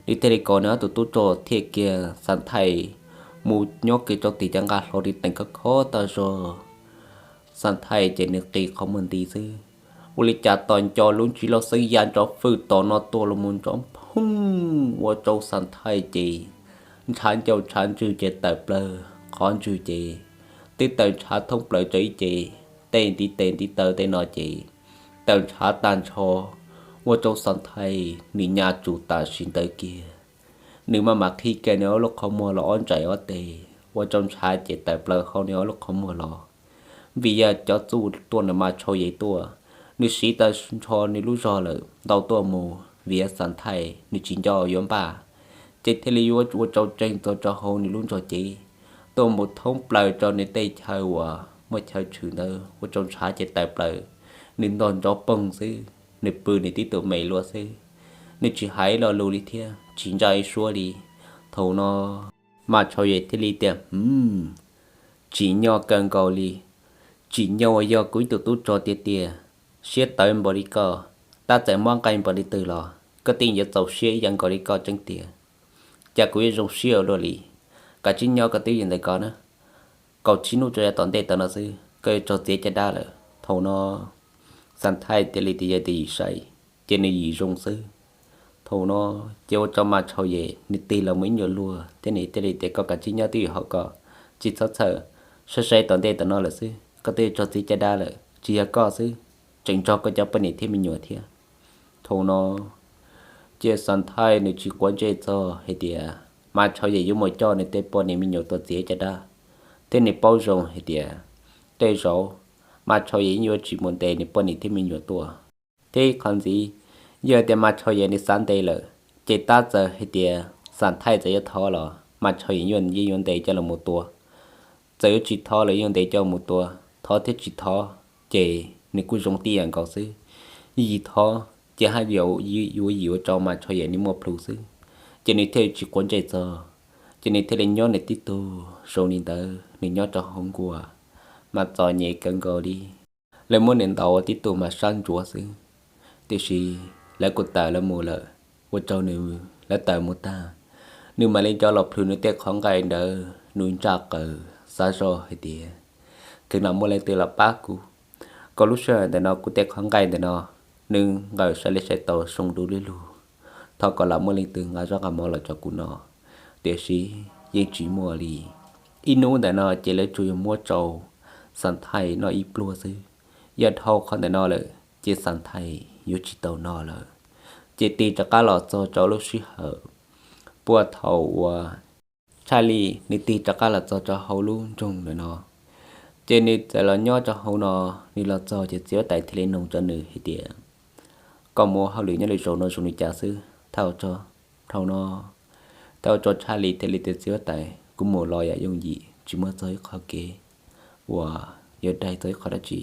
nws thiaj li kom nws ob tug tub rog thiaj kiag Xas Thaij mus nyob kiag rau tim cov nqaj hlau li teem khov khov tag zog. Xas Thaij ces nws qi qhov muag nti xwb, ua li cas tos nco lub ntsis loj xeeb ya nrov fwj tom no tuaj los mus nrov phooj ua rau Xas Thaij ces ntshav ncauj ntshav ntswg ces tawm plaws, qhov ntswg ces twb tawm ntshav thoob plaws rau ib ce, tej ntiv tes ntiv taw tej no ces tawm ntshav tag nrho, ua rau Xas Thaij nws nyas tsum tam sim ntawd kiag. Nws maj mam qhib kiag nws ob lub qhov muag los ob ntsais ob teg, ua rau ntshav ces tawm plaws hauv nws ob lub qhov muag los. Vim yog cov txuj tuaj ntawm Mas Tshau Yem tuaj, nws siv tag nrho nws lub zog lawm ntau tuaj mus, vim yog Xas Thaij nws tsis nco yuav npaj, ces thiaj li yuav ua rau tseeg txog rau hauv nws lub ntsog cev, tuaj mus thoob plaws rau nws tej chaw uas muaj chaw tshwm ntawd, ua rau ntshav ces tawm plaws, nws ntog nrov poog xwb, nws pw nws tib tug me luaj xwb, nws tsis hais lo lus li thiab tsis ntsaj ib suab li. Thaum no Mas Tshau Yem thiaj li tias, Hmv, tsim nyog kawg nkaus li. Tsim nyog uas yog kuv ib tug tub rog tiag tiag, siab tawv npaum li koj, tab txawm mob nqaij npaum li twg los koj twb yuav txaus siab ib yam nkaus li koj tseeb tiag. Cas kuv yuav zoo siab ua luaj li. Kav tsij nyob koj twj ywm ntawm ko na, kaum tsib hnub rau yav tom ntej tau no xwb koj yuav raug txiav caj dab lawm. Thaum no Xas Thaij thiaj li tias, Yog tias yim sai, ces nws yim zoo xwb. Thaum no ces ua rau Mas Tshau Yem nws tig los mus ib nyuag luag thiab nws thiaj li tias, Koj kav tsij nyob twj ywm hauv ko, tsis txhob txhawj. saib saib tom ntej tom no lawm xwb, koj twb raug txiav caj dab lawm, tsis yog koj xwb, tseem raug koj cov poj niam thiab me nyuam thiab. Thaum no ces Xas Thaij nws tsis quav ntsej txog hais tias Mas Tshau Yem yuav mus coj nws tej poj niam me nyuam tuaj txiav caj dab, thiab nws paub zoo hais tias tej zaum Mas Tshau Yem yeej yuav tsis mus ntes nws poj niam thiab me nyuam tuaj. Thiab ib qho ntxiv, yog tias Mas Tshau Yem nws xav ntes lawm, ces tab txawm hais tias Xas Thaij txawm yuav thov los Mas Tshau Yem yeej yuav ntes coj los mus tua. Txawm yuav tsis thov los yeej ntes coj mus tua, thov thiab tsis thov ces nws kuj zoo tib yam nkaus xwb. Yim thov ces haj yam yuav yim ua rau Mas Tshau Yem nws muaj plhus xwb, ces nws thiaj tsis quav ntsej txog. Ces nws thiaj li nyob nws tib tug zoo li ntawd, nws nyob rau hauv nkuaj mas txom nyem kawg nkaus li. Lawv muab nws ntaus ua tib tug mas sab ntsuav xwb, tiam sis lawv kuj tawm lawv mus lawm. Ua rau nws, lawv tawm mus tag, nws mam li nco los plhws nws tej qhov nqaij ntawd, nws ntsaj qaws xav zoj hais tias, kheev lam muaj leej twg los pab kuv, kom lub sij hawm ntawm no kuv tej qhov nqaij ntawm no nws nqawm sai li sai tau zoo du lug lug, thov kom lam muaj leej twg nqa zaub nqa mov los rau kuv noj. Tiam sis yeej tsis muaj li. Ib hnub ntawm no ces lawv tsuas yog muab rau Xas Thaij noj ib pluag xwb. Yog dhau qhov ntawm no lawm ces Xas Thaij yuav tsis tau noj lawm. Ces tig rov qab los txog rau lub sij hawm puag thaum uas Tshaj Lis nws tig rov qab los txog rau hauv lub nroog ntawm no, ces nws txawm los nyob rau hauv no. Nws los txog ces txiv huab tais thiaj li nug rau nws hais tias, koj mus hauj lwm nyob li zaum no zoo li cas xwb? Thauj tso. Dhau no, thauj tso, Tshaj Lis thiaj li tias, txiv huab tais, kuv mus los yam yooj yim, tsis muaj txog ib qho kev uas yuav daig txog ib qho dab tsi,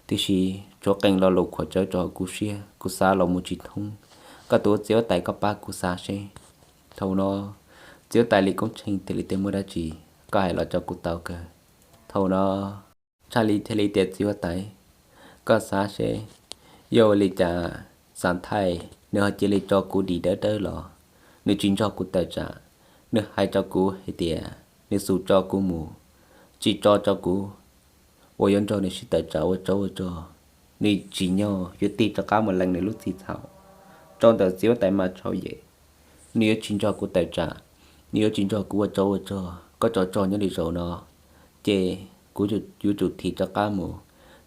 tiam sis tshuav qee lo lus khuam tsawv rau hauv kuv siab, kuv xav los mus tsis thoob. Koj tus txiv huab tais, koj pab kuv xav seb. Dhau no, txiv huab tais Lis Koob Tsheej thiaj li tias, muaj dab tsi koj hais los rau kuv tau kawg. Dhau no, Tshaj Lis thiaj li tias, txiv huab tais, koj xav seb, yog ua li cas Xas Thaij nws ho cia li tso kuv dim dawb dawb los, nws tsis nrog kuv tawm tsam, nws hais rau kuv hais tias nws xum tso kuv mus, tsis tso rau kuv uas yuav nrog nws sib tawm tsam ua tsov ua rog. Nws tsim nyog yuav tig rov qab mus lees nws lub txim txhaum rau ntawm txiv huab tais Mas Tshau Yem. Nws yuav tsis nrog kuv tawm tsam, nws yuav tsis nrog kuv ua tsov ua rog. Koj tso tso nyob li zaum no, ces kuv yuav tsum thim rov qab mus,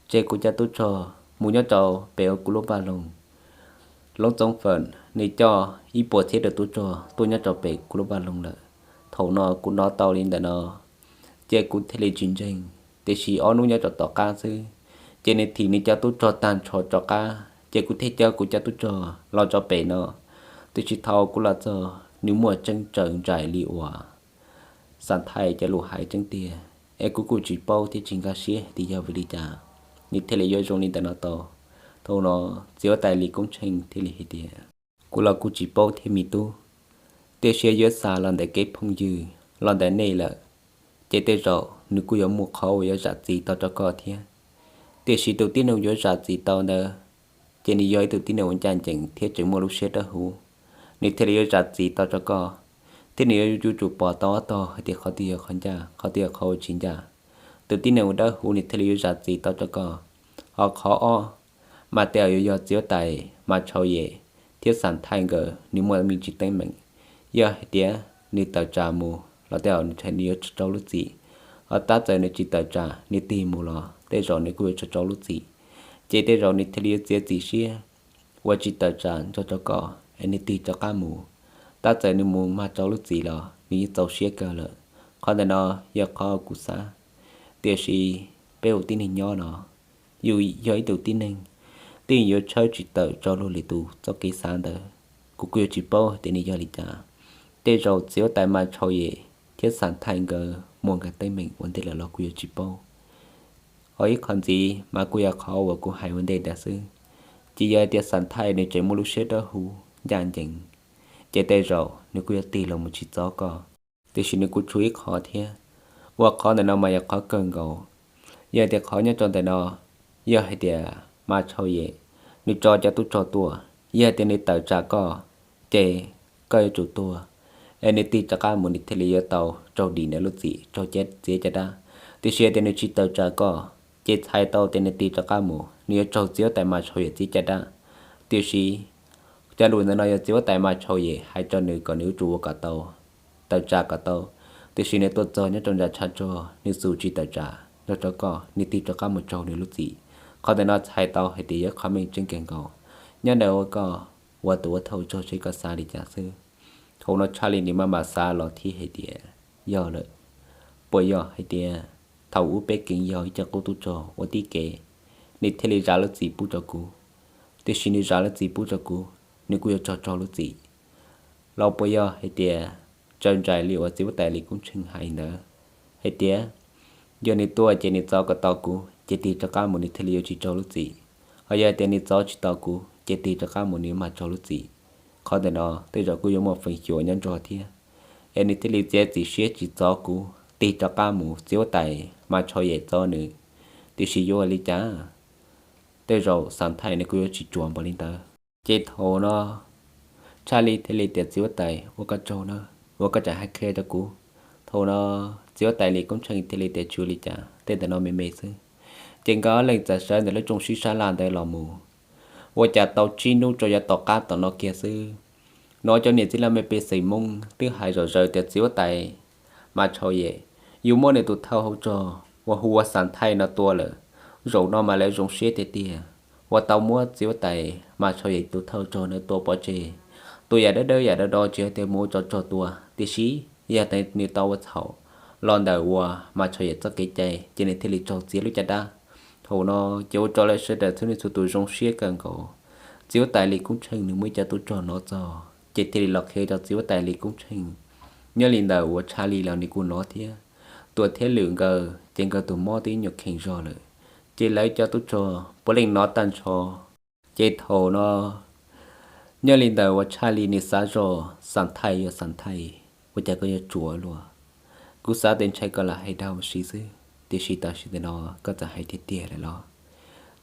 tseg kuv cov tub rog mus nyob rau pem hauv kuv lub vaj loog. Loob Txoov Fawm nws coj ib puas txhiab tus tub rog tuaj nyob rau pem kuv lub vaj loog lawm. Thaum no kuv hnov tau li ntawm no, ces kuv thiaj li tsis ntseeg. Tiam sis ob hnub nyob rau tom qab xwb, ces nws thim nws cov tub rog tag nrho rov qab, ces kuv thiaj coj kuv cov tub rog los rau pem no. Tiam sis thaum kuv los txog, nws muaj tseeb tsaws ntsais li uas Xas Thaij cov lus hais tseeb tiag, es kuv kuj tsis paub thiab tsis nkag siab tias yog vim li cas nws thiaj li yuav zoo li ntawm no tau. Thaum no, txiv huab tais Lis Koob Tsheej thiaj li hais tias, kuv los kuj tsis paub thiab me tub, tiam sis yuav xav los ntawm kev phooj ywg los ntawm nej lawm, ces tej zaum nws kuj yuav muaj qhov uas yuav zam txim tau rau koj thiab. Tiam sis tus tib neeg yuav zam txim tau ntawd, ces nws yog ib tug tib neeg uas ncaj ncees thiab tseem muaj lub siab dawb huv, nws thiaj li yuav zam txim tau rau koj, thiab nws yuav yuav tsum pom tau ob tog hais tias qhov twg yog qhov ncaj, qhov twg yog qhov uas tsis ncaj. Tus tib neeg uas dawb huv nws thiaj li yuav zam txim tau rau koj. Ho qhov ob, mas tej zaum yuav yog txiv huab tais Mas Tshau Yem thiab Xas Thaij nkawd nws muaj me ntsis teeb meem. Yog hais tias nws tawm tsam mus los tej zaum nws yuav tso rau lub txim. Ho tab txawm nws tsis tawm tsam, nws tig mus los tej zaum nws kuj yuav tso rau lub txim. Ces tej zaum nws thiaj li yuav txiav txim siab uas tsis tawm tsam nrog rau koj es nws tig rov qab mus. Tab txawm nws mus mag rau lub txim los nws yeej txaus siab kawg lawm. Qhov ntawm no yog qhov kuv xav. Tiam sis peb ua tib neeg nyob no, yus yog ib tug tib neeg, twb yuav tshawb tsis tawm rau luag lwm tus txoj kev xav ntawd. Kuv kuj yuav tsis paub tias nws yog li cas. Tej zaum txiv huab tais Mas Tshau Yem thiab Xas Thaij nkawd muaj nkawd teeb meem ua ntej lawm los kuj yuav tsis paub. Ho ib qho ntxiv mas kuj yog qhov uas kuv hais ua ntej ntawd xwb. Ces yog hais tias Xas Thaij nws tseem muaj lub siab dawb huv ncaj ncees, ces tej zaum nws kuj yuav tig los mus tsis txov koj. Tiam sis nws kuj tshuav ib qho thiab, uas qhov ntawm no mas yog qhov kawg nkaus. Yog hais tias qhov nyob rau ntawm no, yog hais tias Mas Tshau Yem nws tso cov tub rog tuaj, yog hais tias nws tawm tsam koj, ces koj yuav tsum tuag. Es nws tig rov qab mus nws thiaj li yuav tau raug dim nws lub txim, raug txiav caj dab. Tiam sis hais tias nws tsis tawm tsam koj, ces txhais tau tias nws tig rov qab mus nws yuav raug txiv huab tais Mas Tshau Yem txiav caj dab. Tiam sis cov lus ntawm no yog txiv huab tais Mas Tshau Yem hais rau nws kom nws yuav tsum ua kom tau, tawm tsam kom tau. Tiam sis nws tuaj txog nyob rau nram tshav rog, nws xum tsis tawm tsam nrog rau koj, nws tig rov qab mus tsaug nws lub txim. Qhov ntawm no txhais tau hais tias yog qhov meej tseeb kawg nkaus. Nyob ntawm uas koj ua tus ua thauj rog seb koj xav li cas xwb. Thaum no Charlie nws maj mam xav los thiab hais tias, yog lawm, puas yog hais tias thaum ub peb keev yog ib co qub tub rog ua tib kev, nws thiaj li zam lub txim pub rau kuv. Tiam sis nws zam lub txim pub rau kuv, nws kuj yuav raug raug lub txim. Los puas yog hais tias tsaws ntsais li uas txiv huab tais Lis Koob Tsheej hais ntawd, hais tias yog nws tua ces nws txov kom tau kuv ces tig rov qab mus nws thiaj li yuav tsis raug lub txim, ho yog hais tias nws txov tsis tau kuv ces tig rov qab mus nws mam raug lub txim. Qhov ntawm no tej zaum kuj yuav muaj feem xyuam nyob nrog thiab, es nws thiaj li txiav txim siab tsis txov kuv, tig rov qab mus txiv huab tais Mas Tshau Yem txov nws. Tiam sis yuav ua li cas, tej zaum Xam Thaij nws kuj yuav tsis ruam npaum li ntawd. Ces thaum no Tshaj Lis thiaj li tias, txiv huab tais, ua koj tsaug na, ua koj tseem hais qhia rau kuv. Thaum no txiv huab tais Lis Koob Tsheej thiaj li tias, tsis ua li cas, tej ntawm no me me xwb. Ces nkawd ob leeg txawm sawv ntawm lub rooj sib sab laj ntawd los mus. Ua cas tau tsib hnub rau yav tom qab tom no kiag xwb, no cov niam txiv laj mej pej xeem Hmoob twb hais zom zaws tias txiv huab tais Mas Tshau Yem yus muab nws tus thawj hauv rog uas hu ua Xam Thaij no tua lawm. Zaum no mas lawv zoo siab tiag tiag uas tau muab txiv huab tais Mas Tshau Yem tus thawj rog no tua pov tseg. Tua yam dawb dawb yam do do tsis hais tias mus ua tsov rog tua, tiam sis yog tias nws tau ua txhaum los ntawm uas Mas Tshau Yem txoj kev cai ces nws thiaj li raug txiav lub caj dab. Thaum no ces ua rau lawv sawv daws txhua leej txhua tus zoo siab kawg nkaus. Txiv huab tais Lis Koob Tsheej nws muaj ib co tub rog hnov txog ces thiaj li los qhia rau txiv huab tais Lis Koob Tsheej. Nyob li ntawm uas Tshaj Lis los nws kuj hnov thiab. Tuam thiab Lwm nkawd ces nkawd tus mob twb nyuam kheev zog lawm, ces lawv cov tub rog puav leej hnov tag nrho. Ces thaum no nyob li ntawm uas Tshaj Lis nws xav zog, Xam Thaij yog Xam Thaij, ua cas koj yuav ruam luaj? Kuv xav tias ntshai koj lam hais dag ua si xwb, tiam sis tam sim ntawm no koj txawm hais tiag tiag lawm los.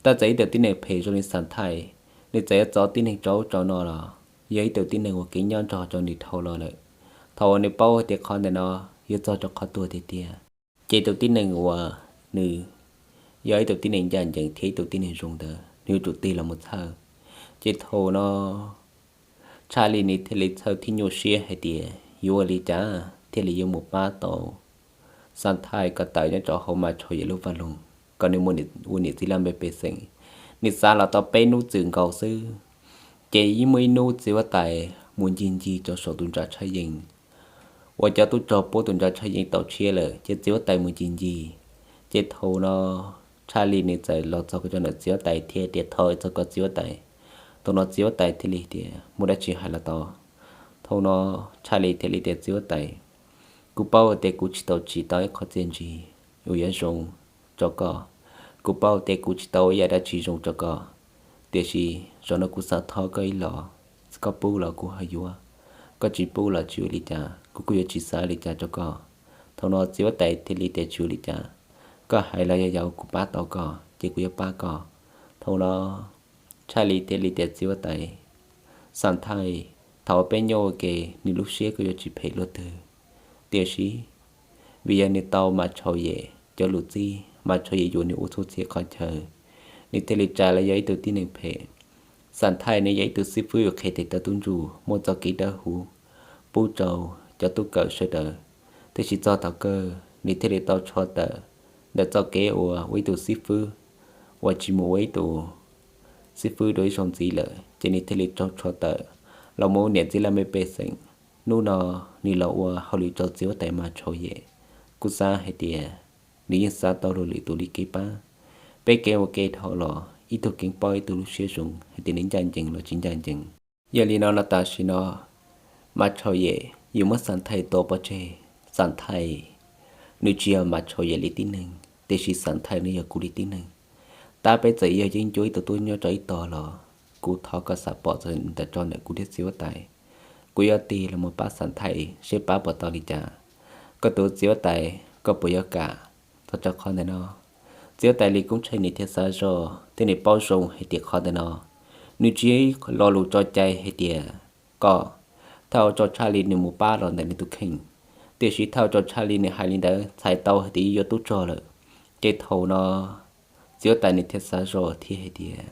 Tab txawm ib tug tib neeg phem zoo li Xam Thaij, nws txawm yuav txov tib neeg rau ub rau no los yog ib tug tib neeg uas keev nyob nrog rau nws dhau los lawm. Thaum uas nws paub hais tias qhov ntawm no yuav txog rau qhov tuag tiag tiag, ces tus tib neeg uas nws yog ib tug tib neeg ncaj ncees thiab ib tug tib neeg zoo ntawd nws yuav tsum tig los mus txhawj. Ces thaum no Tshaj Lis nws thiaj li txhawj thiab nyuaj siab hais tias yuav ua li cas thiaj li yuav mus pab tau Xam Thaij kom tawm nyob rau hauv Mas Tshau Yem lub vaj loog, kom nws mus ua niam txiv laj mej pej xeem. Nws xav los tau peb hnub txwm nkaus xwb, ces yeej muaj ib hnub txiv huab tais mus ncig ncig rau saum tus ntsa tshaj yeeb uas cov tub rog puab tus ntsa tshaj yeeb tau tshiab lawm, ces txiv huab tais mus ncig ncig. Ces thaum no Tshaj Lis nws txawm los txog rau ntawm txiv huab tais thiab tias, thov txog koj txiv huab tais. Thaum no txiv huab tais thiaj li tias, muaj dab tsi hais los tau. Thaum no Tshaj Lis thiaj li tias, txiv huab tais, kuv paub tias kuv tsis tau tsim tau ib qho txiaj ntsig uas yuav zoo rau koj. Kuv paub tias kuv tsis tau ua ib yam dab tsi zoo rau koj, tiam sis zaum no kuv xav thov koj ib los, koj pub los kuv ho yuav, koj tsis pub los tsis ua li cas, kuv kuj yuav tsis xav li cas rau koj. Thaum no txiv huab tais thiaj li tias, tsis ua li cas, koj hais los yog yog kuv pab tau koj ces kuv yuav pab koj. Thaum no Tshaj Lis thiaj li tias, txiv huab tais, Xam Thaij, thaum peb nyob ua ke nws lub siab kuj yuav tsis phem luaj twg, tiam sis vim yog nws tau Mas Tshau Yem cov lus txib, Mas Tshau Yem yuav nws ua txhua txhia qhov chaw, nws thiaj li tsa los yog ib tug tib neeg phem. Xam Thaij nws yog ib tug xib fwb uas qhia tes taw tub ntsuj, muaj txoj kev dawb huv pub rau cov tub kawm sawv daws, tiam sis txog thaum kawg nws thiaj li tau rho tawm ntawm txoj kev uas ua ib tug xib fwb uas tsis mus ua ib tug xib fwb dua ib zaug ntxiv lawm, ces nws thiaj li raug rho tawm los mus ua niam txiv laj mej pej xeem. Hnub no nws los ua hauj lwm rau txiv huab tais Mas Tshau Yem. Kuv xav hais tias nws yeej xav tau luag lwm tus li kev pab. Peb keev ua ke dhau los ib tug keev paub ib tug lub siab zoo hais tias nws ncaj ncees los tsis ncaj ncees. Yog li no los tam sim no Mas Tshau Yem yuav muab Xam Thaij tua pov tseg. Xam Thaij nws tsis yog Mas Tshau Yem li tib neeg, tiam sis Xam Thaij nws yog kuv li tib neeg. Tab peb txawm yog yeeb ncuab ib tug tub nyob rau ib tog los kuv thov koj xam pom txog ntawm rau ntawm kuv thiab txiv huab tais. Kuv yuav tig los mus pab Xam Thaij seb pab puas tau li cas. Koj tus txiv huab tais, koj puas yuav kam? Thov rau qhov ntawm no, txiv huab tais Lis Koob Tsheej nws thiaj xav zog thiab nws paub zoo hais tias qhov ntawm no nws tsis yog ib lo lus tso cai hais tias kom thauj rau Tshaj Lis nws mus pab los ntawm nws tus kheej. Tiam sis thauj rau Tshaj Lis nws hais li ntawd txhais tau hais tias yuav tub rog lawm. Ces thaum no txiv huab tais nws thiaj xav zog thiab hais tias,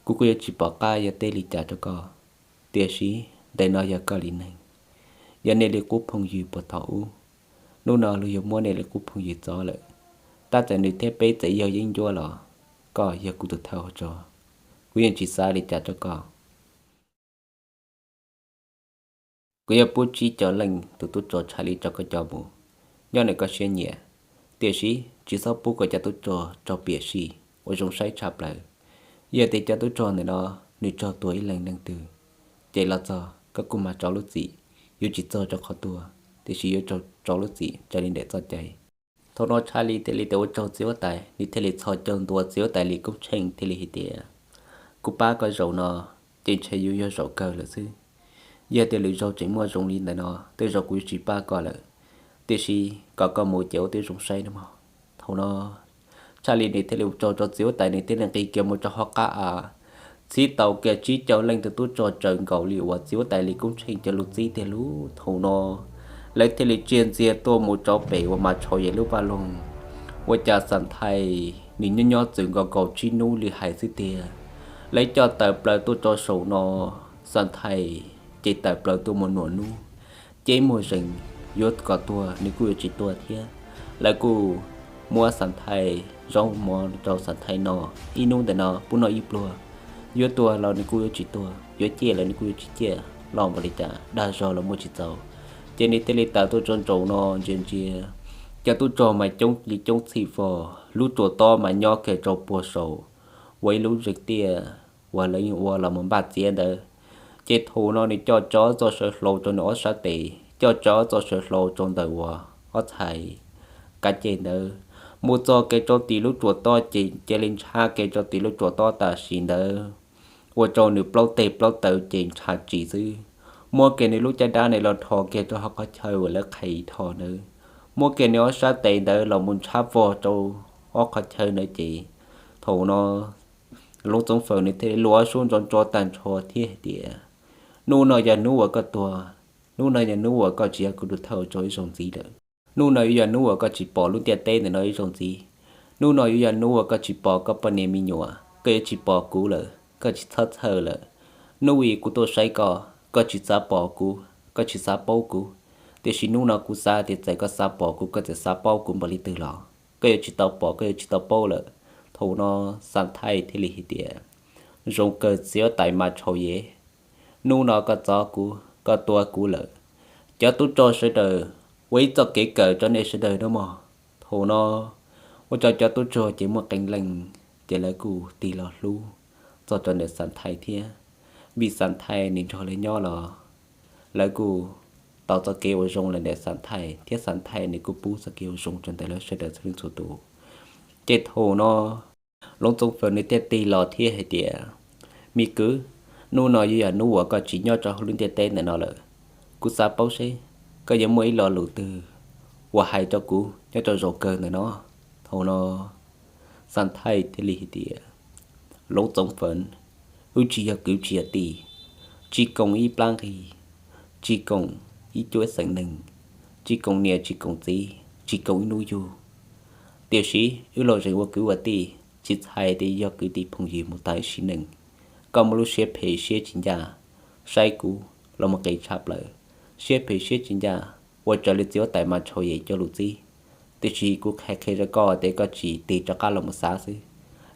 kuv kuj yuav tsis pom qab yuav teb li cas rau koj, tiam sis ntawm no yog koj li neeg, yog nej li qub phooj ywg puag thaum ub, Hnub no luag yuav muab nej li qub phooj ywg txov lawm. Tab txawm nws thiab peb txawm yog yeeb ncuab los koj yog kuv tus thawj hauv tsog, kuv yeej tsis xav li cas rau koj. Kuv yuav pub tsib caug leej tus tub rog Tshaj Li rau koj coj mus nyob nws koj siab nyiam, tiam sis tsis txhob pub koj cov tub rog rog piam sij uas zoo saib tshaj plaws. Yog tias cov tub rog ntawm no nws raug tua ib leeg neeg twg, ces los txog koj kuj mam rau lub txim, yuav tsis txog rau qhov tuag, tiam sis yuav rau lub txim raws li ntawm txoj cai. Thaum no Tshaj Li thiaj li tau ua rau txiv huab tais, nws thiaj li txhos caug ntua txiv huab tais Lis Koob Tsheej thiaj li hais tias, kuv pab koj zaum no ces ntshe yuav yog zaum kawg lawm xwb. Yog tias lwm zaug tseem muaj zoo li ntawm no, tej zaum kuv yuav tsis pab koj lawm, tiam sis kom koj mus ces ua tib zoo saib nawb mog. Thaum no Tshaj Li nws thiaj li ua rau txiv huab tais nws thiaj li nqis kiag mus rau hauv qab av, txhib tau kiag tsib caug leej tus tub rog raws nkaus li uas txiv huab tais Lis Koob Tsheej cov lus txib tiag lub. Thaum no lawv thiaj li tsiag ntxiag tuaj mus rau pem uas Mas Tshau Yem lub vaj loog. Ua cas Xas Thais nws nyob nyob txwm nkaus kaum tsib hnub li hais xwb tiag, lawv coj tawm plaws tuaj rau saum no. Xas Thais ces tawm plaws tuaj mus nuam nub, ces muag zeem yuav kom tuag nws kuj yuav tsis tuag thiab. Lawv kuj muab Xas Thais zaub mov rau Xas Thais no, ib hnub ntawm no pub noj ib pluag, yuav tuag los nws kuj yuav tsis tuag, yuav ciaj los nws kuj yuav tsis ciaj, los npaum li cas dag zog los muaj tsis txaus. Ces nws thiaj li tawm tuaj rau nraum no ntsia ntsia, cov tub rog mas coob li coob txhij vog, lub tsua tob mas nyob kiag rau puag saum uas ib lub zeeg tiaj uas lawv yeej ua los mus npaj txiav ntawd. Ces thaum no nws coj tso txoj saw hlau rau nws ob sab tes, coj tso txoj saw hlau rau ntawm uas ob txhais kab ceg ntawd, mus txog kiag rau tim lub tsua tob ces cia li ntshav kiag rau tim lub tsua tob tam sim ntawd, ua rau nws plaub teg plaub taw ces ntshav tsis xwb. Muab kiag nws lub caj dab ne los rho kiag rau hauv qhov chaw uas lawv qhais tho ntawd, muab kiag nws ob sab tes ntawd los mus ntshav vog rau ob qhov chaw ntawd ces thaum no Loov Txoov Fawm nws thiaj li luag ob suab ntso ntso tag nrho thiab hais tias, hnub no yog hnub uas koj tuag, hnub no yog hnub uas koj tsis yog kuv tus thawj ua rog ib zaug ntxiv lawm. Hnub no yuav yog hnub uas koj tsis pom lub ntiaj teb ntawm no ib zaug ntxiv. Hnub no yuav yog hnub uas koj tsis pom koj poj niam me nyuam, koj yuav tsis pom kuv lawm, koj tsis txhob txhawj lawm. Hnub uas kuv tuaj saib koj, koj tsis xav pom kuv, koj tsis xav paub kuv. Tiam sis hnub no kuv xav tias txawm koj xav pom kuv, koj txawm xav paub kuv npaum li twg los koj yuav tsis tau pom, koj yuav tsis tau paub lawm. Thaum no Xas Thaij thiaj li hais tias, zoo kawg txiv huab tais Mas Tshau Yev, hnub no koj txov kuv, koj tua kuv lawm. Cov tub rog sawv daws, ua ib txoj kev kawm rau nej sawv daws nawb mog. Thaum no ua rau cov tub rog ces muaj qee leej ces lawv kuj tig los hlub txog rau ntawm Xas Thaij thiab. Vim Xas Thaij nws nrog lawv nyob los lawv kuj tau txoj kev ua zoo los ntawm Xas Thaij thiab, Xas Thaij nws kuj pub txoj kev ua zoo rau ntawm lawv sawv daws txhua leej txhua tus. Ces thaum no Loov Txoov Fawm nws thiaj tig los thiab hais tias, me kwv, hnub no yuav yog hnub uas koj tsis nyob rau hauv lub ntiaj teb ntawm no lawm. Kuv xav paub seb koj yuav muaj ib lo lus twg uas hais rau kuv nyob rau zaum kawg ntawm no. Thaum no Xas Thaij thiaj li hais tias, Loov Txoov Fawm, wb tsis yog kwv tsis yog tij, tsis koom ib plab nqig, tsis koom ib cuab xeem neeg, tsis koom niam tsis koom txiv, tsis koom ib hnub yug. Tiam sis wb los zeem ua kwv ua tij, tsis txhais tias yog kwv tij phooj ywg mus tag ib sim neej. Koj muaj lub siab phem siab tsis ncaj saib kuv los mus qis tshaj plaws, siab phem siab tsis ncaj ua raws li txiv huab tais Mas Tshau Yev cov lus txib. Tiam sis kuv qhia qhia rau koj tias koj tsis tig rov qab los mus xav xwb.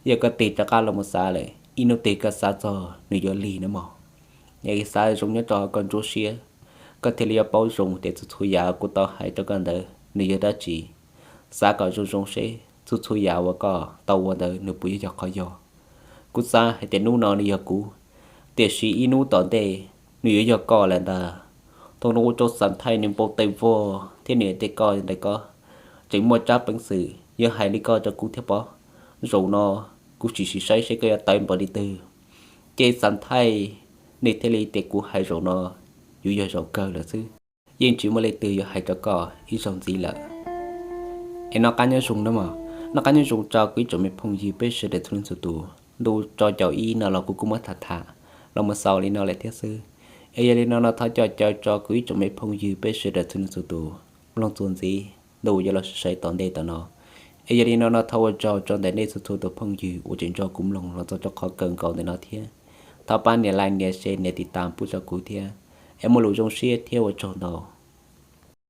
Yog koj tig rov qab los mus xav lawm, ib hnub twg koj xav txog nws yuav lig nawb mog. Yog xav zoo nyob rau koj nruab siab, koj thiaj li yuav paub zoo tias txhua txhua yam kuv tau hais rau koj ntawd nws yog dab tsi. Xav kom zoo zoo seb txhua txhua yam uas koj tau ua ntawd nws puas yuav yog qhov yog. Kuv xav hais tias hnub no nws yog kuv, tiam sis ib hnub tom ntej nws yuav yog koj lawm ntag. Thaum no ua rau Xas Thaij nws npau taws vog thiab nws hais tias, koj ntawm koj tseem muaj tsab peev xwm yuav hais li koj rau kuv thiab pob? Zaum no kuv sim sim saib seb koj yuav tawv npaum li twg. Ces Xas Thaij nws thiaj li tias, kuv hais zaum no yuav yog zaum kawg lawm xwb, yeej tsis muaj leej twg yuav hais rau koj ib zaug ntxiv lawm. Es noj qab nyob zoo nawb mog, noj qab nyob zoo rau kuv ib tsoom me phooj ywg peb sawv daws txhua leej txhua tus. Ntu rau caum ib no los kuv kuj muab tham tham los mus xaus li no lawm thiab xwb. Es yog li no no thov coj caw rau kuv ib tsoom me phooj ywg peb sawv daws txhua leej txhua tus mloog txuas ntxiv ntu yuav los sawv tom ntej tom no. Es yog li no no thov ua tsaug rau ntawm nej txhua txhua tus phooj ywg uas tseem nrog kuv mloog los txog rau qhov kawg nkaus ntawm no thiab. Thov pab nias like, nias share, nias tiv tas pub rau kuv thiab. Es muaj lus zoo siab thiab ua tsaug ntau.